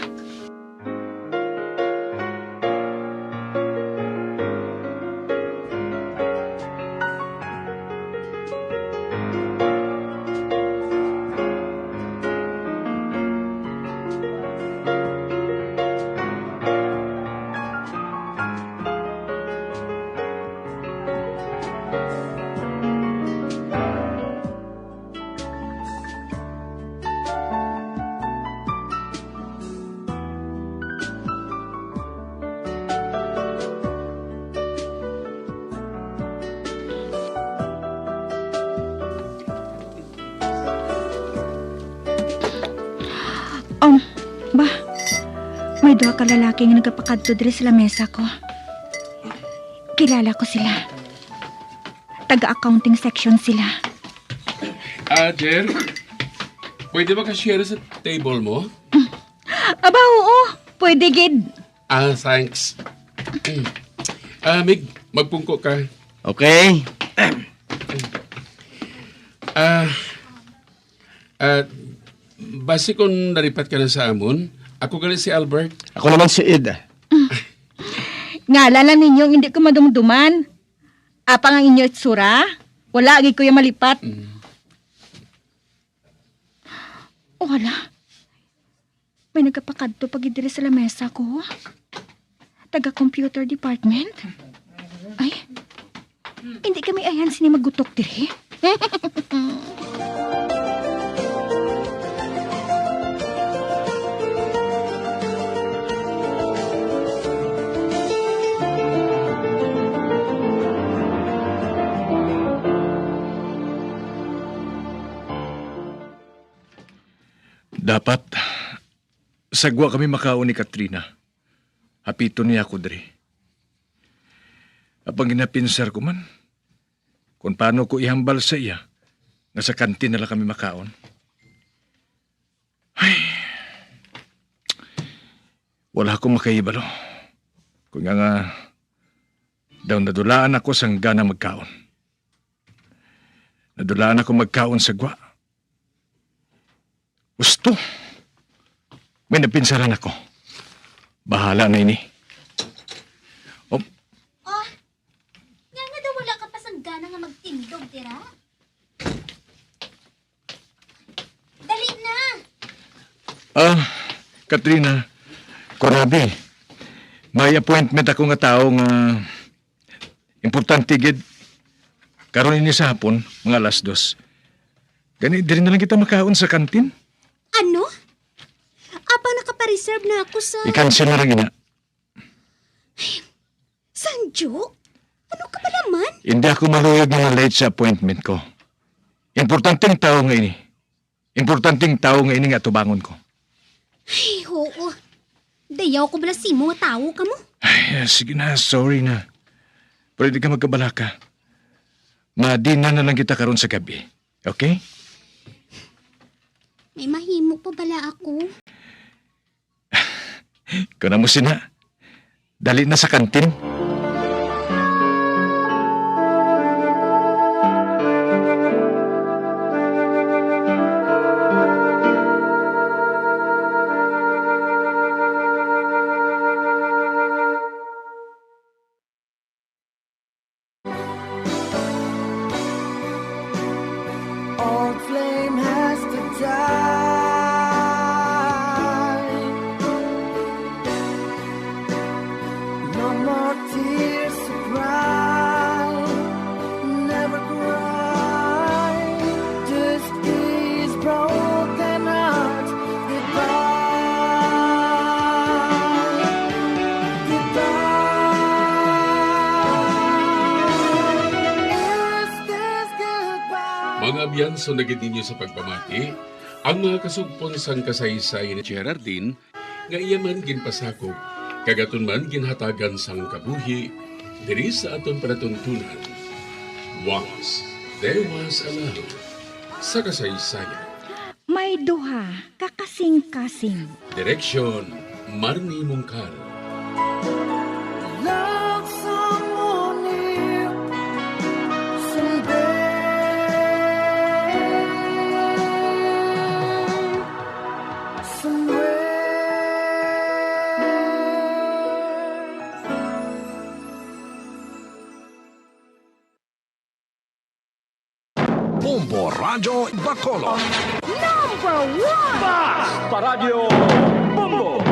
Um, ba, may duha ka lalaki nga nagapakadto diri sa lamesa ko. Kilala ko sila. Taga-accounting section sila. Ah, Jer? Pwede ba ka-share sa table mo? Aba, oo. Pwede gid. Ah, thanks. Ah, Mig, magpungko ka. Okay. Ah, ah, basi kung nalipat ka na sa amon, ako gali si Albert. Ako naman si Ed. Ngala lang ninyo, hindi ko madumduman. Apang ang inyo itsura, wala gid ko yung malipat. Mm. Oh, hala. May nagapakadto pa gid diri sa lamesa ko. Taga computer department? Ay, hindi kami ayan sini magutok diri. Dapat, sagwa kami makaon ni Katrina. Hapiton niya ako diri. Apang ginapinsar ko man, kung paano ko ihambal sa iya, nga sa kantin na lang kami makaon. Ay, wala ako makahibalo. Kung nga nga, daw nadulaan ako sang gana magkaon. Nadulaan ako magkaon sagwa. Gusto. May napinsaran ako. Bahala na ini. Oh, Oh, nga nga daw wala ka pa sang gana nga magtindog, dira? Dali na! Ah, Katrina, korabi. May appointment ako nga tao nga importante gid. Karon ini sa hapon, mga alas dos. Gani, diri na lang kita makaon sa kantin. Ano? Apang nakapareserve na ako sa... I-cancel na lang ina. Sanjo? Ano ka pala man? Hindi ako maluyag nga late sa appointment ko. Importanteng tao nga ini. Importanteng tao nga ini nga atubangon ko. Ay, oo. Dayaw ko bala simo nga tawo ka mo. Ay, sige na, sorry na. Pero hindi ka magkabalaka. Madina na lang kita karon sa gabi. Okay? May mahimo pa bala ako. Ikaw na mo sina. Dali na sa kantin. Old flame has to die. No more Biyanso na gid ninyo sa pagpamati ang mga kasugpon sang kasaysayan ni Geraldine, nga iya man ginpasakop, kag aton man ginhatagan sang kabuhi diri sa aton palatuntunan. Once there was a love sa kasaysayan. May duha ka kasing-kasing. Direksyon, Marnie Mungkal. Love someone new someday, somewhere. Bombo Radyo Bacolod. Number one! Basta Radyo Bombo!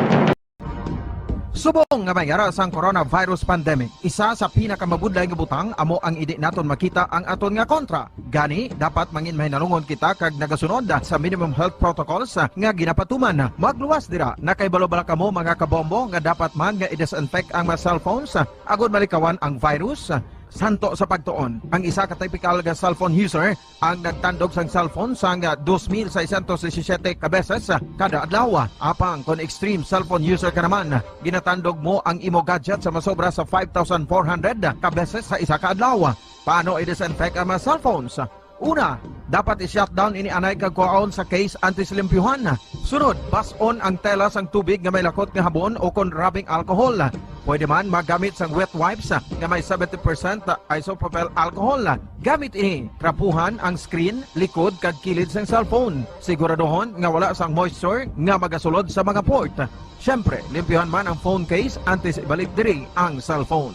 Subong nga may yara sang coronavirus pandemic, isa sa pinakamabudlay nga butang amo ang indi naton makita ang aton nga kontra. Gani, dapat mangin mahinalungon kita kag nagasunod sa minimum health protocols nga ginapatuman. Magluwas dira, nakahibalo bala kamo, mga kabombo, nga dapat man nga i-disinfect ang mga cellphones agod malikawan ang virus? Santo sa pagtuon, ang isa ka typical nga cellphone user ang nagtandog sang cellphone sang dos mil seiscientos disisiete ka beses kada adlaw. Apang kon extreme cellphone user ka naman, ginatandog mo ang imo gadget sa masobra sa five thousand four hundred ka beses sa isa ka adlaw. Paano i-disinfect ang mga cellphones? Una, dapat i-shutdown ini anay kag kuhaon sa case antes limpyuhan. Sunod, bas-on ang tela sang tubig nga may lakot nga habon o kon rubbing alcohol. Pwede man magamit sang wet wipes nga may seventy percent isopropyl alcohol. Gamit ini, trapuhan ang screen, likod, kag kilid sang cellphone. Siguraduhon nga wala sang moisture nga magasulod sa mga port. Siyempre, limpyuhan man ang phone case antes ibalik diri ang cellphone.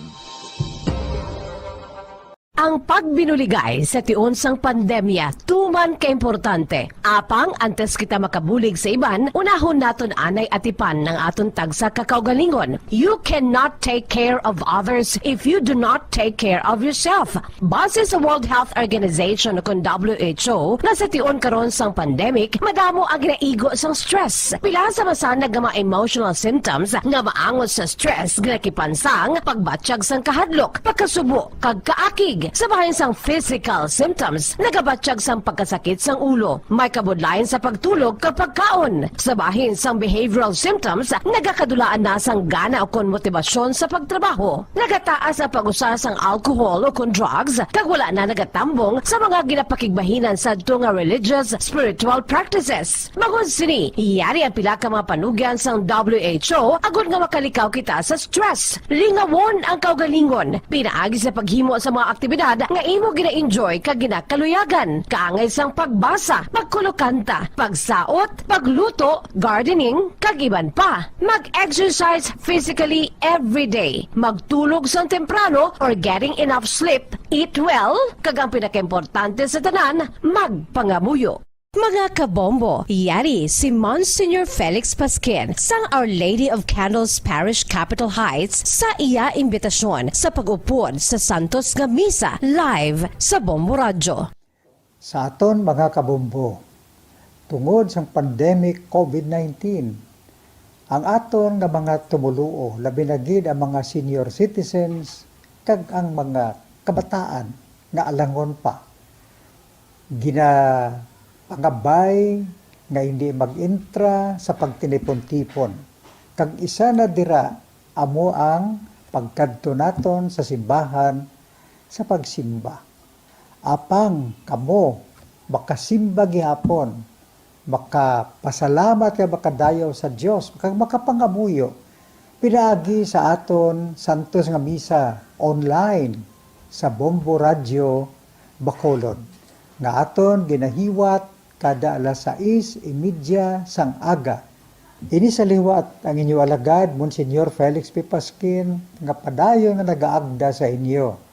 Ang pagbinuligay sa tion sang pandemya tuman ka importante. Apang antes kita makabulig sa iban, unahon naton anay atipan ang aton tagsa ka kaugalingon. You cannot take care of others if you do not take care of yourself. Base sa World Health Organization, kon W H O, nga sa tion karon sang pandemic, madamo ang ginaigo sang stress. Pila sa masanag nga mga emotional symptoms nga maangot sa stress ginakipan sang pagbatyag sang kahadlok, pagkasubo, kag kaakig. Sa bahin sang physical symptoms, nagabatyag sang pagkasakit sang ulo, may kabudlayan sa pagtulog kag pagkaon. Sa bahin sang behavioral symptoms, nagakadulaan na sang gana ukon motibasyon sa pagtrabaho. Nagataas ang pag-usa sang alcohol ukon drugs, kag wala na nagatambong sa mga ginapakigbahinan sadto nga religious, spiritual practices. Bangod sini, yari ang pila ka mga panugyan sang W H O agod nga makalikaw kita sa stress. Lingawon ang kaugalingon pinaagi sa paghimo sa mga aktibidad nga imo gina-enjoy kag ginakaluyagan, kaangay sang pagbasa, pagkulokanta, pagsaot, pagluto, gardening, kag iban pa. Mag-exercise physically every day. Magtulog sang temprano or getting enough sleep, eat well, kag ang pinakaimportante sa tanan, magpangamuyo. Mga kabombo, yari si Monsignor Felix Pasquin sang Our Lady of Candles Parish, Capitol Heights, sa iya imbitasyon sa pag-upod sa Santos nga Misa live sa Bombo Radyo. Sa aton mga kabombo, tungod sang pandemic covid nineteen, ang aton nga mga tumoluo, labi na gid ang mga senior citizens kag ang mga kabataan nga alangon pa, ginapangabay nga hindi mag-intra sa pagtinipon-tipon, kag isa na dira amo ang pagkadto naton sa simbahan sa pagsimba. Apang kamo makasimba gihapon, makapasalamat kag makadayaw sa Dios, kag makapangamuyo pinaagi sa aton santos nga misa online sa Bombo Radyo Bacolod, nga aton ginahiwat kada alas sais y media sang aga. Ini sa liwat ang inyo alagad, Monsignor Felix P. Pasquin, nga padayon nga nagaagda sa inyo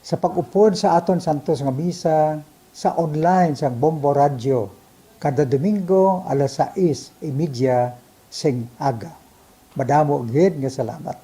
sa pag-upod sa aton santos nga misa sa online sang Bombo Radyo kada Domingo alas sais y media sing aga. Madamo gid nga salamat.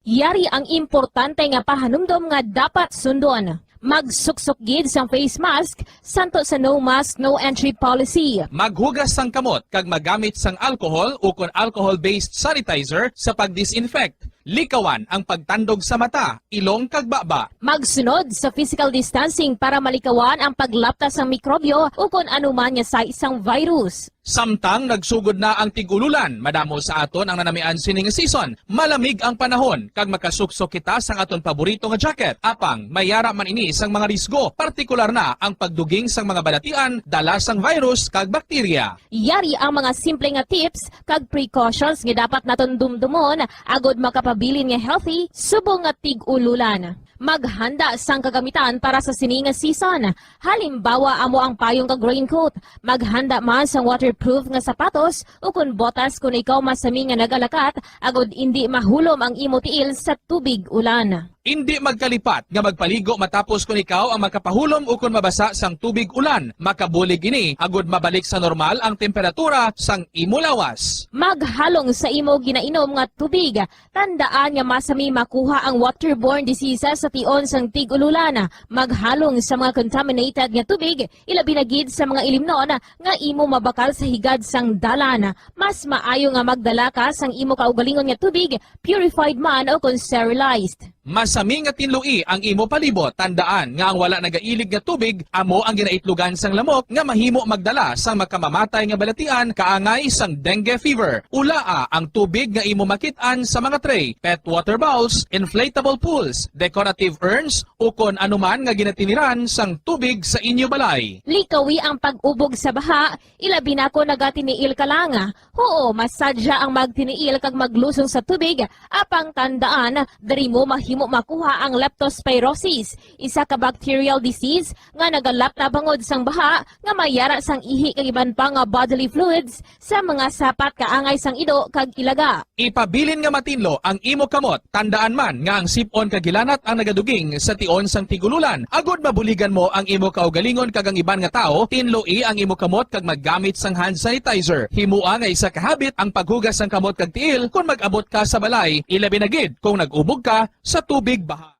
Yari ang importante nga pahanumdom nga dapat sundon. Magsuksok gid sang face mask, santo sa no mask, no entry policy. Maghugas sang kamot kag magamit sang alcohol ukon alcohol-based sanitizer sa pag-disinfect. Likawan ang pagtandog sa mata, ilong, kag baba. Magsunod sa physical distancing para malikawan ang paglapta sang mikrobyo ukon anuman nga sa isang virus. Samtang nagsugod na ang tig-ululan, madamo sa aton ang nanamian sini nga season. Malamig ang panahon, kag makasuksok kita sang aton paborito nga jacket. Apang, may yara man ini sang mga risgo, partikular na ang pagduging sang mga balatian dala sang virus kag bakterya. Yari ang mga simple nga tips kag precautions nga dapat naton dumdumon agod makapabilin nga healthy subong nga tig-ululan. Maghanda sang kagamitan para sa sini nga season. Halimbawa, amo ang payong kag raincoat. Maghanda man sang waterproof nga sapatos ukon botas kon ikaw masami nga nagalakat, agod indi mahulom ang imo tiil sa tubig ulan. Indi magkalipat nga magpaligo matapos kon ikaw ang makapahulom ukon mabasa sang tubig ulan. Makabulig ini agod mabalik sa normal ang temperatura sang imo lawas. Maghalong sa imo ginainom nga tubig. Tandaan nga masami makuha ang waterborne diseases sa tion sang tig-ululan. Maghalong sa mga contaminated nga tubig, ilabi na gid sa mga ilimnon nga imo mabakal sa higad sang dalan. Mas maayo nga magdala ka sang imo kaugalingon nga tubig, purified man o kon sterilized. Masami nga tinloi ang imo palibot. Tandaan nga ang wala nagailig nga tubig amo ang ginaitlogan sang lamok nga mahimo magdala sang makamamatay nga balatian kaangay sang dengue fever. Ulaa ang tubig nga imo makit-an sa mga tray, pet water bowls, inflatable pools, decorative urns, ukon anuman nga ginatiniran sang tubig sa inyo balay. Likawi ang pag-ubog sa baha, ilabi na kon nagatiniil ka lang. Huo, masadya ang magtiniil kag maglusong sa tubig, apang tandaan, diri mo mahimo makuha ang leptospirosis, isa ka bacterial disease nga nagalapta bangod sang baha nga may yara sang ihi kag iban pa nga bodily fluids sa mga sapat kaangay sang ido kag ilaga. Ipabilin nga matinlo ang imo kamot. Tandaan man nga ang sip-on kag hilanat ang nagaduging sa tion sang tig-ululan. Agod mabuligan mo ang imo kaugalingon kag ang iban nga tawo, tinloi ang imo kamot kag maggamit sang hand sanitizer. Himoa nga isa ka habit ang paghugas sang kamot kag tiil kon mag-abot ka sa balay, ilabi na gid kon nag-ubog ka sa tubig baha.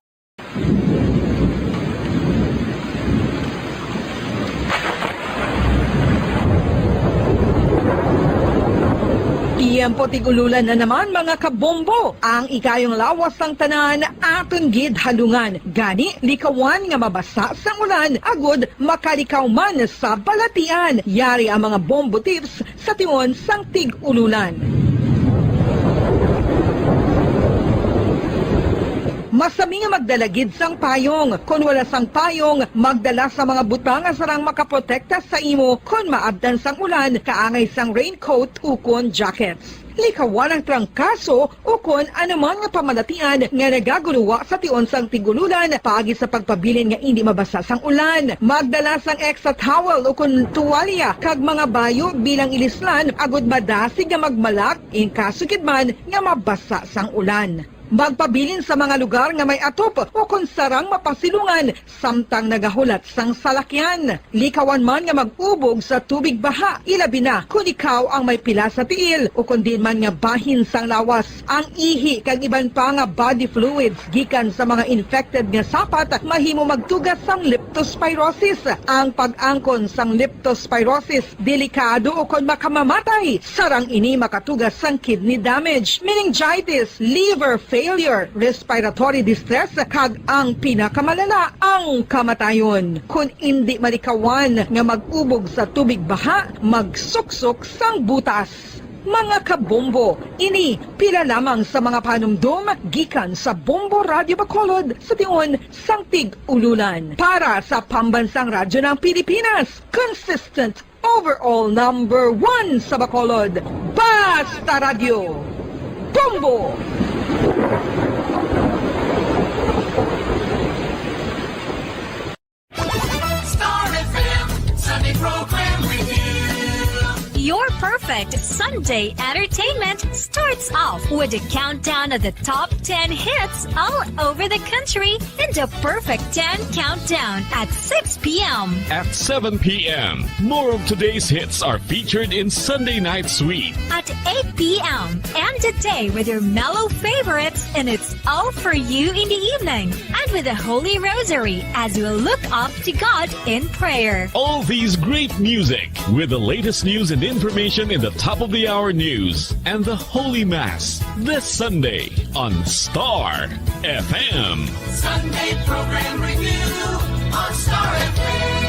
Tiyempo tig-ululan na naman, mga kabombo. Ang ikayong lawas sang tanan aton gid halungan. Gani, likawan nga mabasa sang ulan agud makalikaw man sa balatian. Yari ang mga bombo tips sa tion sang tig-ululan. Masami nga magdala gid sang payong. Kon wala sang payong, magdala sa mga butang nga sarang makaprotekta sa imo kon maabtan sang ulan, kaangay sang raincoat ukon jackets. Likawan ang trangkaso ukon anuman nga pamalatian nga nagagunuwa sa tion sang tig-ululan, paagi sa pagpabilin nga indi mabasa sang ulan. Magdala sang extra towel ukon tuwalya kag mga bayo bilang ilislan agud madasig nga magmalak in kaso gid man nga mabasa sang ulan. Magpabilin sa mga lugar nga may atop ukon sarang mapasilungan samtang nagahulat sang salakyan. Likawan man nga mag-ubog sa tubig baha, ilabi na kon ikaw ang may pila sa tiil ukon diin man nga bahin sang lawas. Ang ihi kag iban pa nga body fluids gikan sa mga infected nga sapat mahimo magtuga sang leptospirosis. Ang pag-angkon sang leptospirosis delikado ukon makamamatay. Sarang ini makatuga sang kidney damage, meningitis, liver failure, respiratory distress, kag ang pinakamalala, ang kamatayon. Kon indi malikawan nga mag-ubog sa tubig baha, magsuksok sang butas. Mga kabombo, ini pila lamang sa mga panumdom gikan sa Bombo Radyo Bacolod sa tion sang tig-ululan. Para sa Pambansang Radyo ng Pilipinas, consistent overall number one sa Bacolod, Basta Radyo, Bombo! Star F M, Sunday Program Review. Your perfect Sunday entertainment starts off with a countdown of the top ten hits all over the country in the Perfect ten Countdown at six p m. At seven p m, more of today's hits are featured in Sunday Night Sweet. At eight p m, end the day with your mellow favorites, and it's all for you in the evening. And with the Holy Rosary as we look up to God in prayer. All these great music with the latest news and Information in the top of the hour news and the Holy Mass this Sunday on Star F M. Sunday Program Review on Star F M.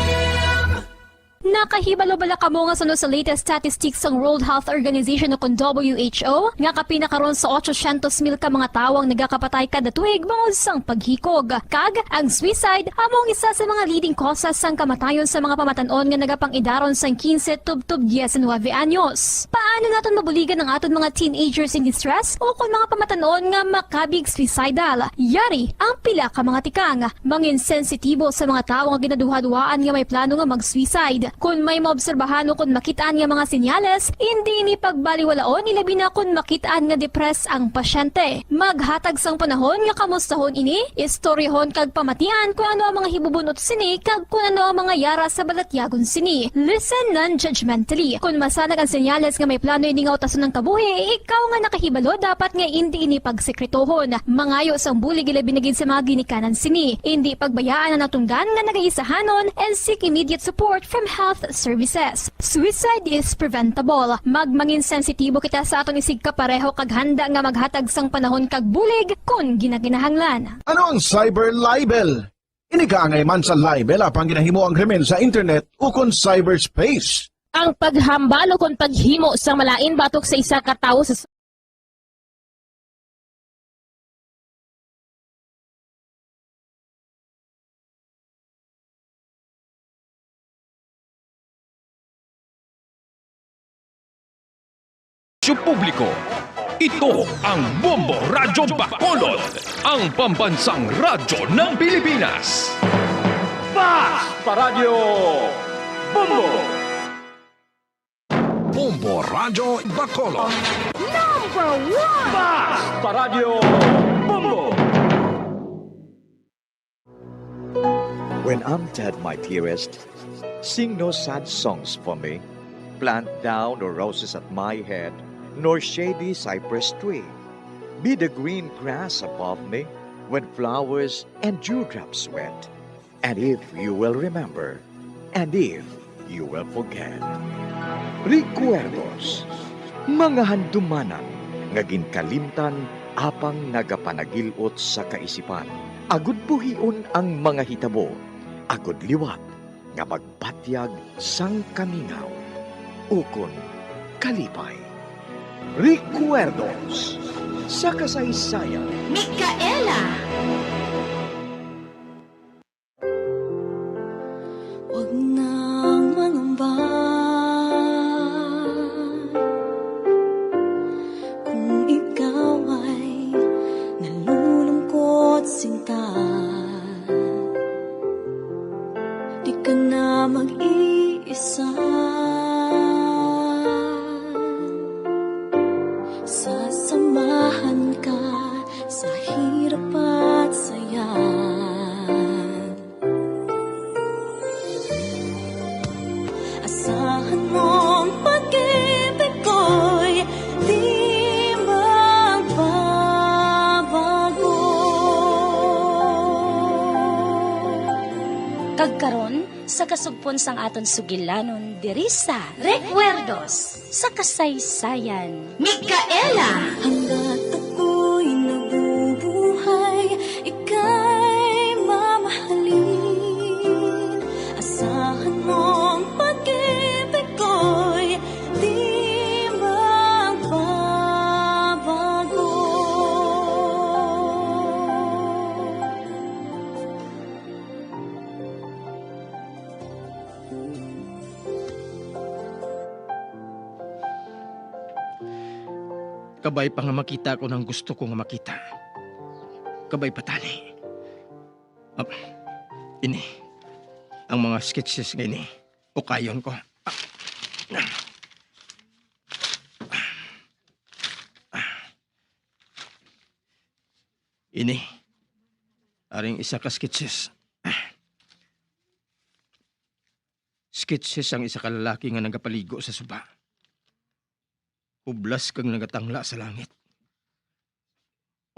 Nakahibalo bala kamo nga suno sa latest statistics sang World Health Organization o kon W H O, nga kapin na karon sa ochocientos mil ka mga tawo ang nagakapatay kada tuig bangod sang paghikog? Kag ang suicide amo ang isa sa mga leading causes sang kamatayon sa mga pamatan-on nga nagapang-idaron sang quince tubtob diecinuebe anyos. Paano naton mabuligan ang aton mga teenagers in distress o kon mga pamatan-on nga makabig suicidal? Yari ang pila ka mga tikang. Mangin sensitibo sa mga tawo nga ginaduhaduhaan nga may plano nga mag-suicide. Kon may maobserbahan o kon makit-an nga mga senyales, indi ini pagbaliwalaon, ilabi na kon makit-an nga depressed ang pasyente. Maghatag sang panahon nga kamustahon ini, istoryahon kag pamatian kon ano ang mga hibubun-ot sini kag kon ano ang mga yara sa balatyagon sini. Listen non-judgmentally. Kon masanag ang senyales nga may plano ini nga utason ang kabuhi, ikaw nga nakahibalo dapat nga indi ini pagsekretohon. Mangayo sang bulig, ilabi na gid sa mga ginikanan sini. Indi pagbayaan ang natungdan nga nagaisahanon and seek immediate support from health services. Suicide is preventable. Magmangin sensitibo kita sa aton isigkapareho kag handa nga maghatag sang panahon kag bulig kon ginakinahanglan. Ano ang cyber libel? Ini kaangay man sa libel apang ginahimo ang krimen sa internet ukon cyberspace. Ang paghambal ukon paghimo sang malain batok sa isa ka tawo sa publiko. Ito ang Bombo Radyo Bacolod, ang pambansang radyo ng Pilipinas. Basta Radyo Bombo! Bombo Radyo Bacolod. Number one! Basta Radyo Bombo! When I'm dead, my dearest, sing no sad songs for me. Plant thou no roses at my head, nor shady cypress tree. Be the green grass above me when flowers and dewdrops wet. And if you will remember, and if you will forget. Recuerdos, mga handumanan nga ginkalimtan apang nagapanagil-ot sa kaisipan, agud buhion ang mga hitabo, agud liwat nga magbatyag sang kamingaw ukon kalipay. Recuerdos sa kasaysayan. Micaela! Huwag nang mangamba kung ikaw ay nalulungkot, sinta. Di ka na mag-iisa. Sasamahan ka sa hirap at saya. Asahan mong pag-ibig ko'y di magbabago. Kag karon, sa kasugpon sang aton sugilanon diri sa Recuerdos sa Kasaysayan. Micaela! Hanggat ako'y nabubuhay, ika'y mamahalin. Asahan mong pag-ibig ko'y di magbabago. Kabay pa nga makita ko nang gusto ko nga makita. Kabay pa tani. Ah, ini. Ang mga sketches nga ini. Ukayon ko. Ini. Aring isa ka sketches. Sketches ang isa ka lalaki nga nagapaligo sa suba. Hublas kag nagatangla sa langit.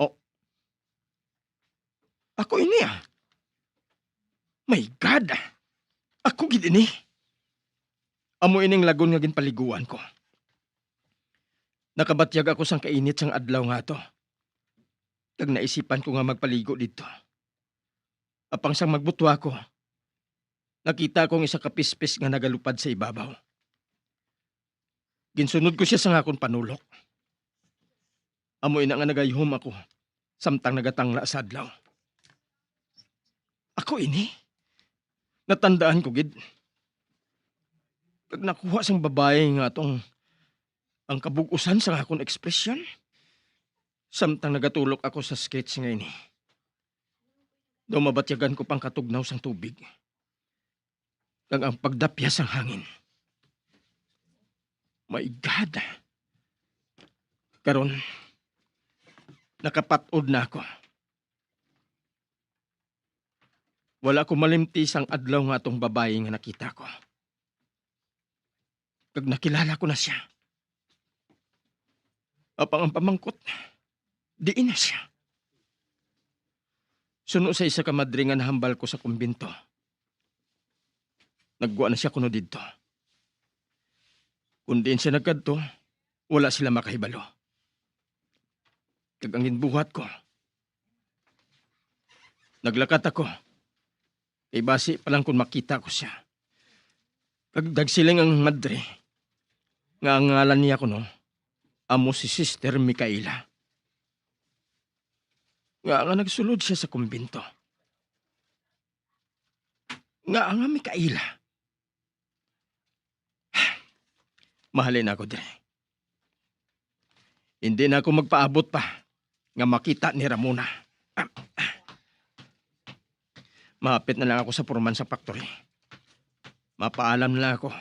Oh. Ako ini, ah. My God! Ako gid ini. Amo ining lagon nga ginpaliguan ko. Nakabatyag ako sang kainit sang adlaw nga ato, kag naisipan ko nga magpaligo didto. Apang sang magbutwa ko, nakita ko ang isa ka pispis nga nagalupad sa ibabaw. Ginsunod ko sia sang akon panulok. Amo ina nga nagayhom ako samtang nagatangla sa adlaw. Ako ini? Natandaan ko gid. Kag nakuha sang babayi nga atong ang kabug-usan sang akon ekspresyon samtang nagatulok ako sa sketch nga ini. Daw mabatyagan ko pang katugnaw sang tubig kag ang pagdapya sang hangin. My God! Karon, nakapat-od na ako. Wala ko malimti sang adlaw nga atong babayi nga nakita ko. Kag nakilala ko na sia. Apang ang pamangkot, diin na sia? Suno sa isa ka madre nga nahambal ko sa kumbento, naggwa na sia kuno didto. Kon diin sia nagkadto, wala sila makahibalo. Kag ang ginbuhat ko, naglakat ako. Kay basi pa lang kon makita ko sia. Kag nagsiling ang madre nga ang ngalan niya kuno amo si Sister Micaela. Nga nga nagsulod sia sa kumbento. Nga nga Micaela. Mahalin ako diri. Hindi na ako magpaabot pa nga makita ni Ramona. Mahapit na lang ako sa purman sa factory. Mapaalam na lang ako.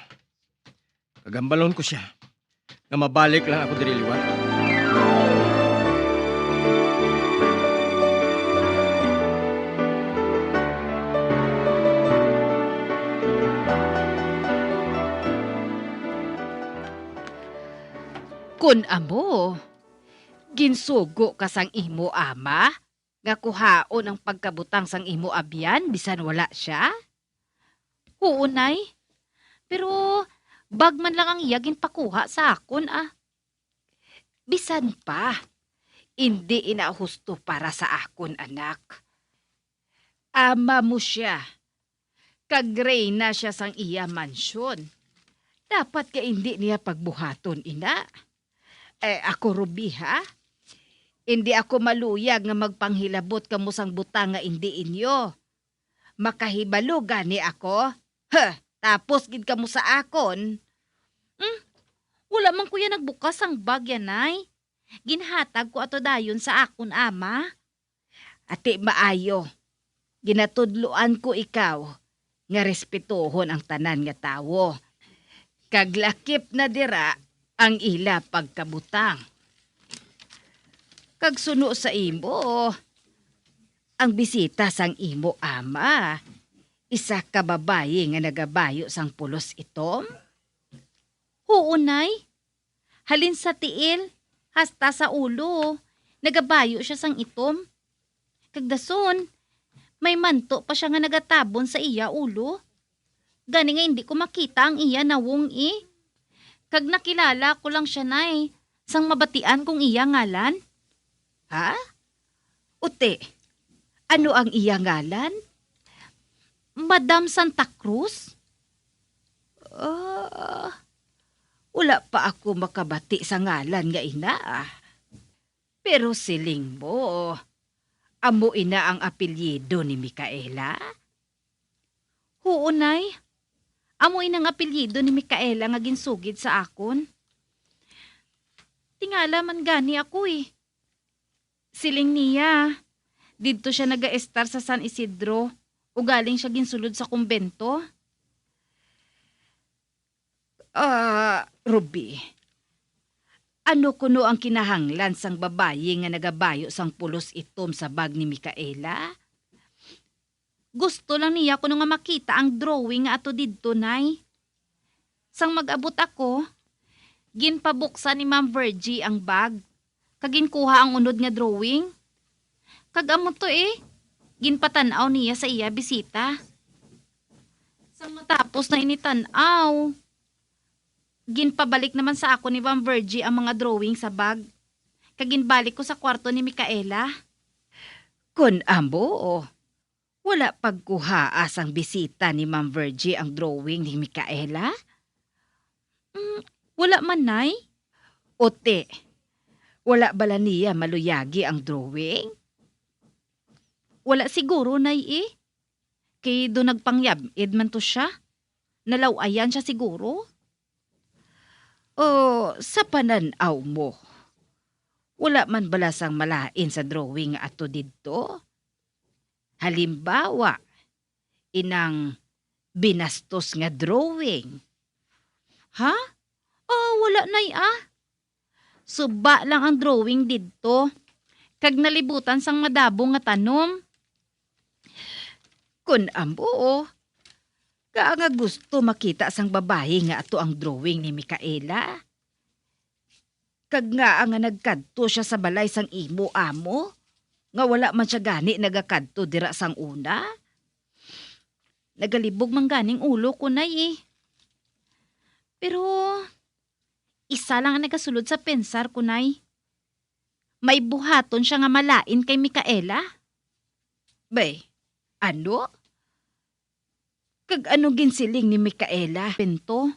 Kagambalon ko siya nga mabalik lang ako diri liwat. Kun amo, ginsugo ka sang imo ama nga kuhaon ang pagkabutang sang imo abyan bisan wala sia? Huo, Nay. Pero bag man lang ang iya ginpakuha sa akon, ah. Bisan pa, indi ina husto para sa akon, anak. Ama mo sia, kag reyna sia sang iya mansyon. Dapat nga indi niya pagbuhaton ina. Eh, ako, Ruby, ha? Indi ako maluyag nga magpanghilabot kamo sang butang nga indi inyo. Makahibalo gani ako? Huh, tapos gid kamo sa akon. Hmm, wala man ko ya nagbukas sang bag ya, Nay. Ginhatag ko ato dayon sa akon ama. Ati maayo, ginatudloan ko ikaw nga respetohon ang tanan nga tawo, kag lakip na dira ang ila pagkabutang. Kag suno sa imo, ang bisita sang imo ama, isa ka babayi nga nagabayo sang pulos itom? Huo, Nay. Halin sa tiil hasta sa ulo, nagabayo sia sang itom. Kag dason, may manto pa sia nga nagatabon sa iya ulo. Gani nga indi ko makita ang iya nawong, eh. Kag nakilala ko lang sia, Nay, sang mabatian kong iya ngalan. Ha? Uti, ano ang iya ngalan? Madam Santa Cruz? Ah, wala pa ako makabati sa ngalan nga ina, ah. Pero siling mo, amo ina ang apelyido ni Micaela? Huo, Nay. Amo ina ang apelyido ni Micaela nga ginsugid sa akon. Tingala man gani ako, eh. Siling niya, didto sia nagaestar sa San Isidro, ugaling sia ginsulod sa kumbento. Ah, Ruby, ano kuno ang kinahanglan sang babayi nga nagabayo sang pulos itom sa bag ni Micaela? Gusto lang niya kuno nga makita ang drawing nga ato didto, Nay. Sang mag-abot ako, ginpabuksan ni Ma'am Virgie ang bag, kag ginkuha ang unod nga drawing. Kag amo to, eh, ginpatan-aw niya sa iya bisita. Sang matapos na ini tan-aw, Ginpabalik naman sa akon ni Ma'am Virgie ang mga drawing sa bag, kag ginbalik ko sa kwarto ni Micaela. Kon amo, wala pagkuhaa sang bisita ni Ma'am Virgie ang drawing ni Micaela? Mm, wala man, Nay. Uti, wala bala niya maluyagi ang drawing? Wala siguro, Nay, eh. Kay do nagpangyab-id man to sia. Nalaw-ayan sia siguro. O, sa panan-aw mo, wala man bala sang malain sa drawing nga ato didto? Halimbawa, inang binastos nga drawing. Ha? Ah, wala, Nay, ah. Suba lang ang drawing didto, kag nalibutan sang madabo nga tanom. Kun amo, ka nga gusto makita sang babayi nga ato ang drawing ni Micaela? Kag ngaa nga nagkadto sia sa balay sang imo amo, nga wala man sia gani nagakadto dira sang una? Nagalibog man ganing ulo ko, Nay, eh. Pero isa lang ang nagasulod sa pensar ko, Nay. May buhaton sia nga malain kay Micaela. Bay, ano? Kag ano ginsiling ni Micaela? Pinto.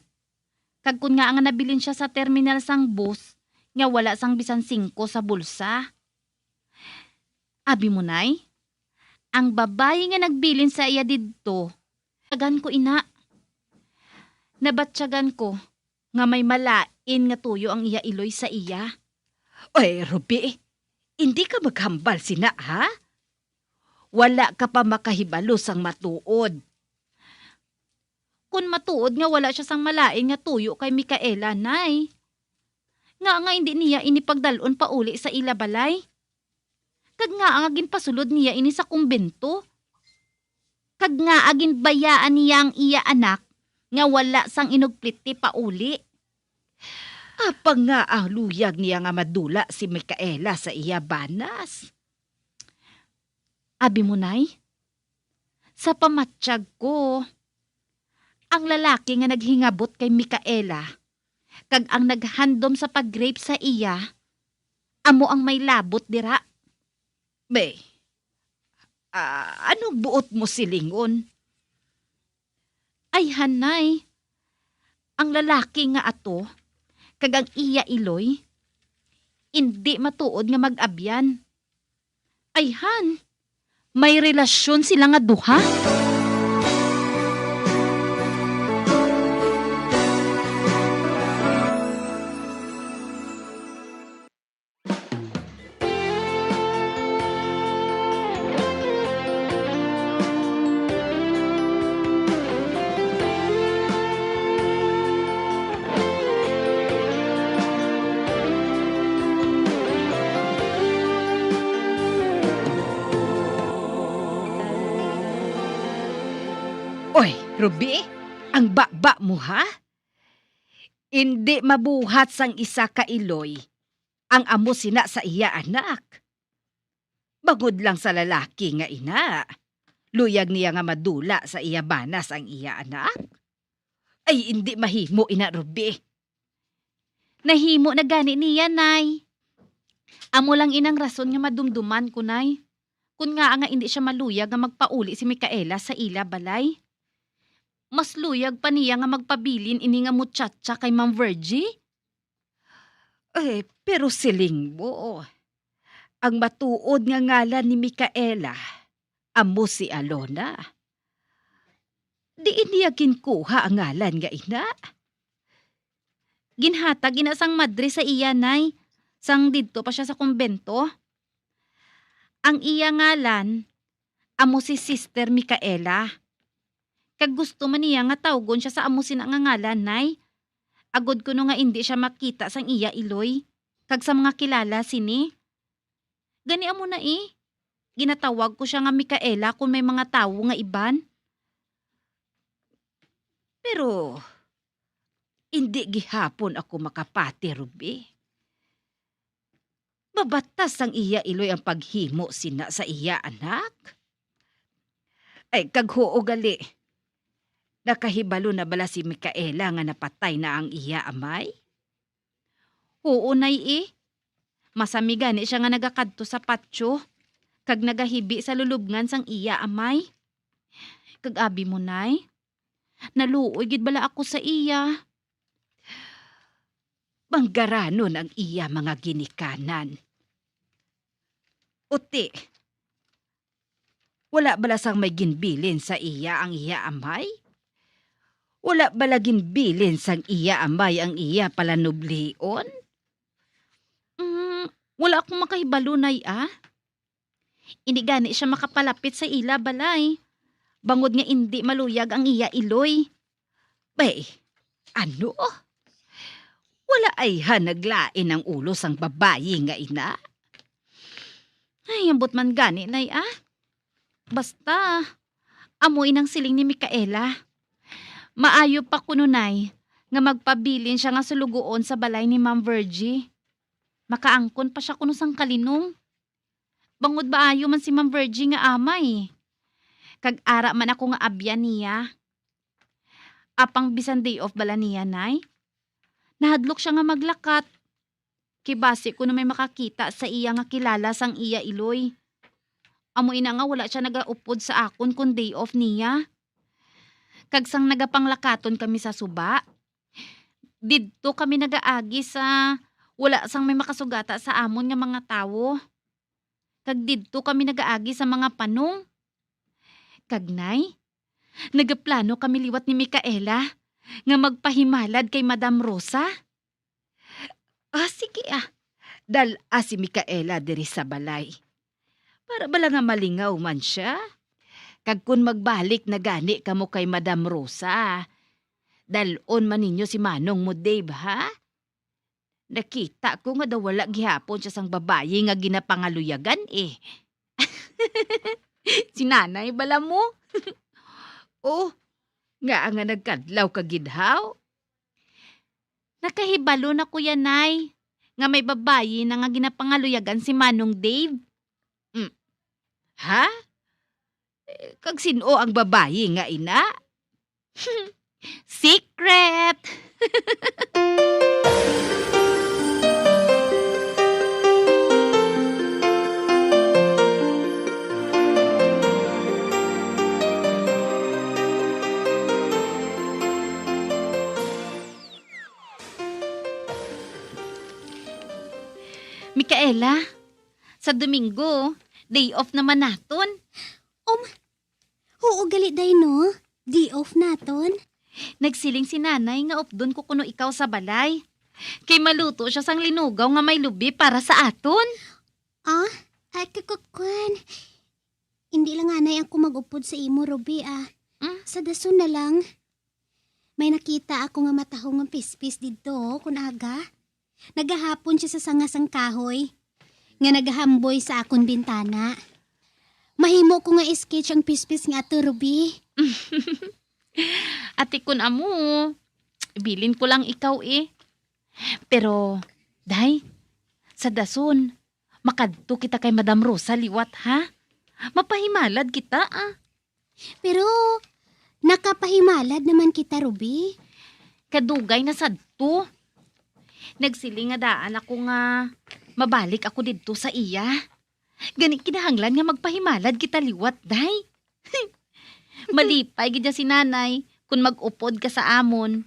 Kag kun nga nga nabilin sia sa terminal sang bus nga wala sang bisan singko sa bulsa. Abi mo, Nay, ang babayi nga nagbilin sa iya didto, tagan ko ina. Nabatyagan ko nga may malain nga tuyo ang iya iloy sa iya. Oy, Ruby, hindi ka maghambal sina, ha? Wala ka pa makahibalo sang matuod. Kon matuod nga wala sia sang malain nga tuyo kay Micaela, Nay, ngaa nga indi niya ini pagdal-on pauli sa ila balay? Kag ngaa nga ginpasulod niya ini sa kumbento? Kag ngaa ginbayaan niya ang iya anak nga wala sang inugpliti pauli? Apang ngaa luyag niya nga madula si Micaela sa iya banas? Abi mo, Nay, sa pamatyag ko, ang lalaki nga naghingabot kay Micaela kag ang naghandom sa pag-rape sa iya, amo ang may labot dira. Be, ah, anong buot mo silingon? Ay, hanay, ang lalaki nga ato kag ang iya iloy, indi matuod nga mag-abyan. Ay, han, may relasyon sila nga duha? Oy, Ruby, ang baba mo, ha? Indi mabuhat sang isa ka iloy ang amo sina sa iya anak. Bangod lang sa lalaki nga ina, luyag niya nga madula sa iya banas ang iya anak. Ay, indi mahimo ina, Ruby. Nahimo na gani niya, Nay. Amo lang inang rason nga madumduman ko, Nay, kun ngaa nga indi sia maluyag nga magpauli si Micaela sa ila balay. Mas luyag pa niya nga magpabilin ini nga muchacha kay Ma'am Virgie. Eh, pero siling mo, ang matuod nga ngalan ni Micaela amo si Alona. Diin niya ginkuha ang ngalan nga ina? Ginhatag ina sang madre sa iya, Nay, sang didto pa sia sa kumbento. Ang iya ngalan amo si Sister Micaela. Kag gusto man niya nga tawgon sia sa amo sina nga ngalan, Nay, agod kuno nga indi sia makita sang iya iloy kag sa mga kilala sini. Gani amo na, eh, ginatawag ko sia nga Micaela kon may mga tawo nga iban. Pero indi gihapon ako makapati, Ruby. Mabatas sang iya iloy ang paghimo sina sa iya anak? Ay, kag huo gali. Nakahibalo na bala si Micaela nga napatay na ang iya amay? Huo, Nay, eh. Masami gani sia nga nagakadto sa patio, kag nagahibi sa lulubngan sang iya amay. Kag abi mo, Nay, naluoy gid bala ako sa iya. Manggaranon ang iya mga ginikanan. Uti, wala bala sang may ginbilin sa iya ang iya amay? Wala bala ginbilin sang iya amay ang iya palanublion? Mm, wala akong makahibalo, Nay, ah. Indi gani sia makapalapit sa ila balay, bangod nga indi maluyag ang iya iloy. Bay, ano? Wala ayhan naglain ang ulo sang babayi nga ina? Ay, ambot man gani, Nay, ah. Basta, amo inang siling ni Micaela. Maayo pa kuno, Nay, nga magpabilin sia nga sulugoon sa balay ni Ma'am Virgie. Makaangkon pa sia kuno sang kalinong. Bangod maayo man si Ma'am Virgie nga amay. Kag ara man ako nga abyan niya. Apang bisan day off bala niya, Nay, nahadlok sia nga maglakat. Kay basi kuno may makakita sa iya nga kilala sang iya iloy. Amo ina nga wala sia nagaupod sa akon kon day off niya. Kag sang nagapanglakaton kami sa suba, didto kami nagaagi sa wala sang may makasugata sa amon nga mga tawo. Kag didto kami nagaagi sa mga panong. Kag, Nay, nagaplano kami liwat ni Micaela nga magpahimalad kay Madam Rosa. Ah, sige, ah. Dal-a si Micaela diri sa balay. Para bala nga malingaw man sia. Kag kon magbalik na gani kamo kay Madam Rosa, dal-on man ninyo si manong mo, Dave, ha? Nakita ko nga daw wala gihapon sia sang babayi nga ginapangaluyagan, eh. Si nanay bala mo? Oh, nga nga nagkadlaw ka gid, haw? Nakahibalo na ko yan, Nay, nga may babayi na nga ginapangaluyagan si Manong Dave. Mm. Ha? Eh, kag sin-o ang babayi nga ina? Secret! Micaela, sa Domingo, day off naman naton. Um, Huo gali, day, no? Day off naton. Nagsiling si Nanay nga updon ko kuno ikaw sa balay. Kay maluto sia sang linugaw nga may lubi para sa aton. Ah? Ay, kakukwan. Hindi lang anay ako mag-upod sa imo, Ruby, ah. Mm. Sa dason na lang. May nakita ako nga matahong nga pispis didto, kun aga. Nagahapon siya sa sanga sang kahoy nga nagahamboy sa akon bintana. Mahimo ko nga sketch ang pispis nga ato, Ruby. Ati, kun amo, bilin ko lang ikaw, eh. Pero, day, sa dason, makadto kita kay Madam Rosa liwat, ha? Mapahimalad kita, ah. Pero nakapahimalad naman kita, Ruby. Kadugay na sadto. Nagsiling nga daan ako nga mabalik ako didto sa iya. Gani kinahanglan nga magpahimalad kita liwat, day. Malipay gid ya si Nanay kun mag-upod ka sa amon.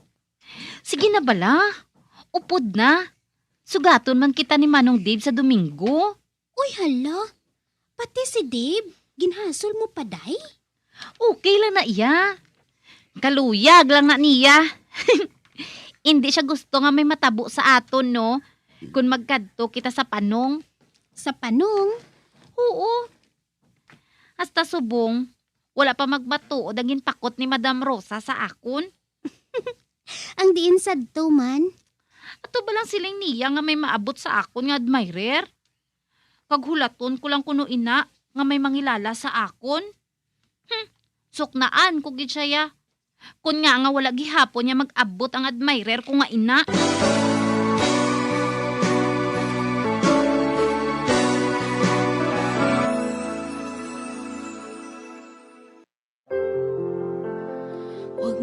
Sige na bala, upod na. Sugaton man kita ni Manong Dave sa Domingo. Uy, hala. Pati si Dave, ginhasol mo pa, day? Okay lang na iya. Kaluyag lang na niya. Hindi siya gusto nga may matabo sa aton, no? Kung magkadto kita sa panong. Sa panong? Oo. Hasta subong, wala pa magmatuod ang ginpakot ni Madam Rosa sa akon. Ang diin sadto man? Ato ba lang siling niya nga may maabot sa akon nga admirer? Kag hulaton ko lang kuno ina nga may mangilala sa akon? Hmm, suknaan ko gid siya, ya. Kun nga nga wala gihapon niya mag-abot ang admirer ko nga ina. Wag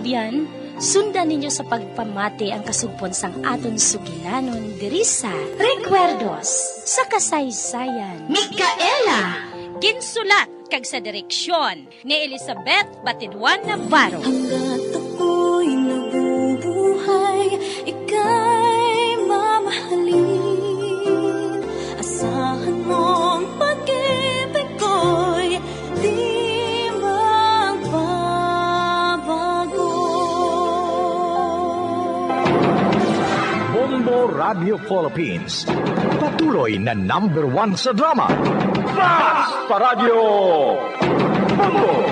Yan, sundan ninyo sa pagpamati ang kasugpon sang aton sugilanon diri sa Recuerdos sa Kasaysayan. Micaela! Ginsulat kag sa direksyon ni Elizabeth Batidwan Navarro. Hanggat ako'y nabubuhay, ika'y mamahalin. Asahan mong pag-ibig ko'y di magbabago. Bombo Radio Philippines, patuloy na number one sa drama. Basta Radyo Bombo!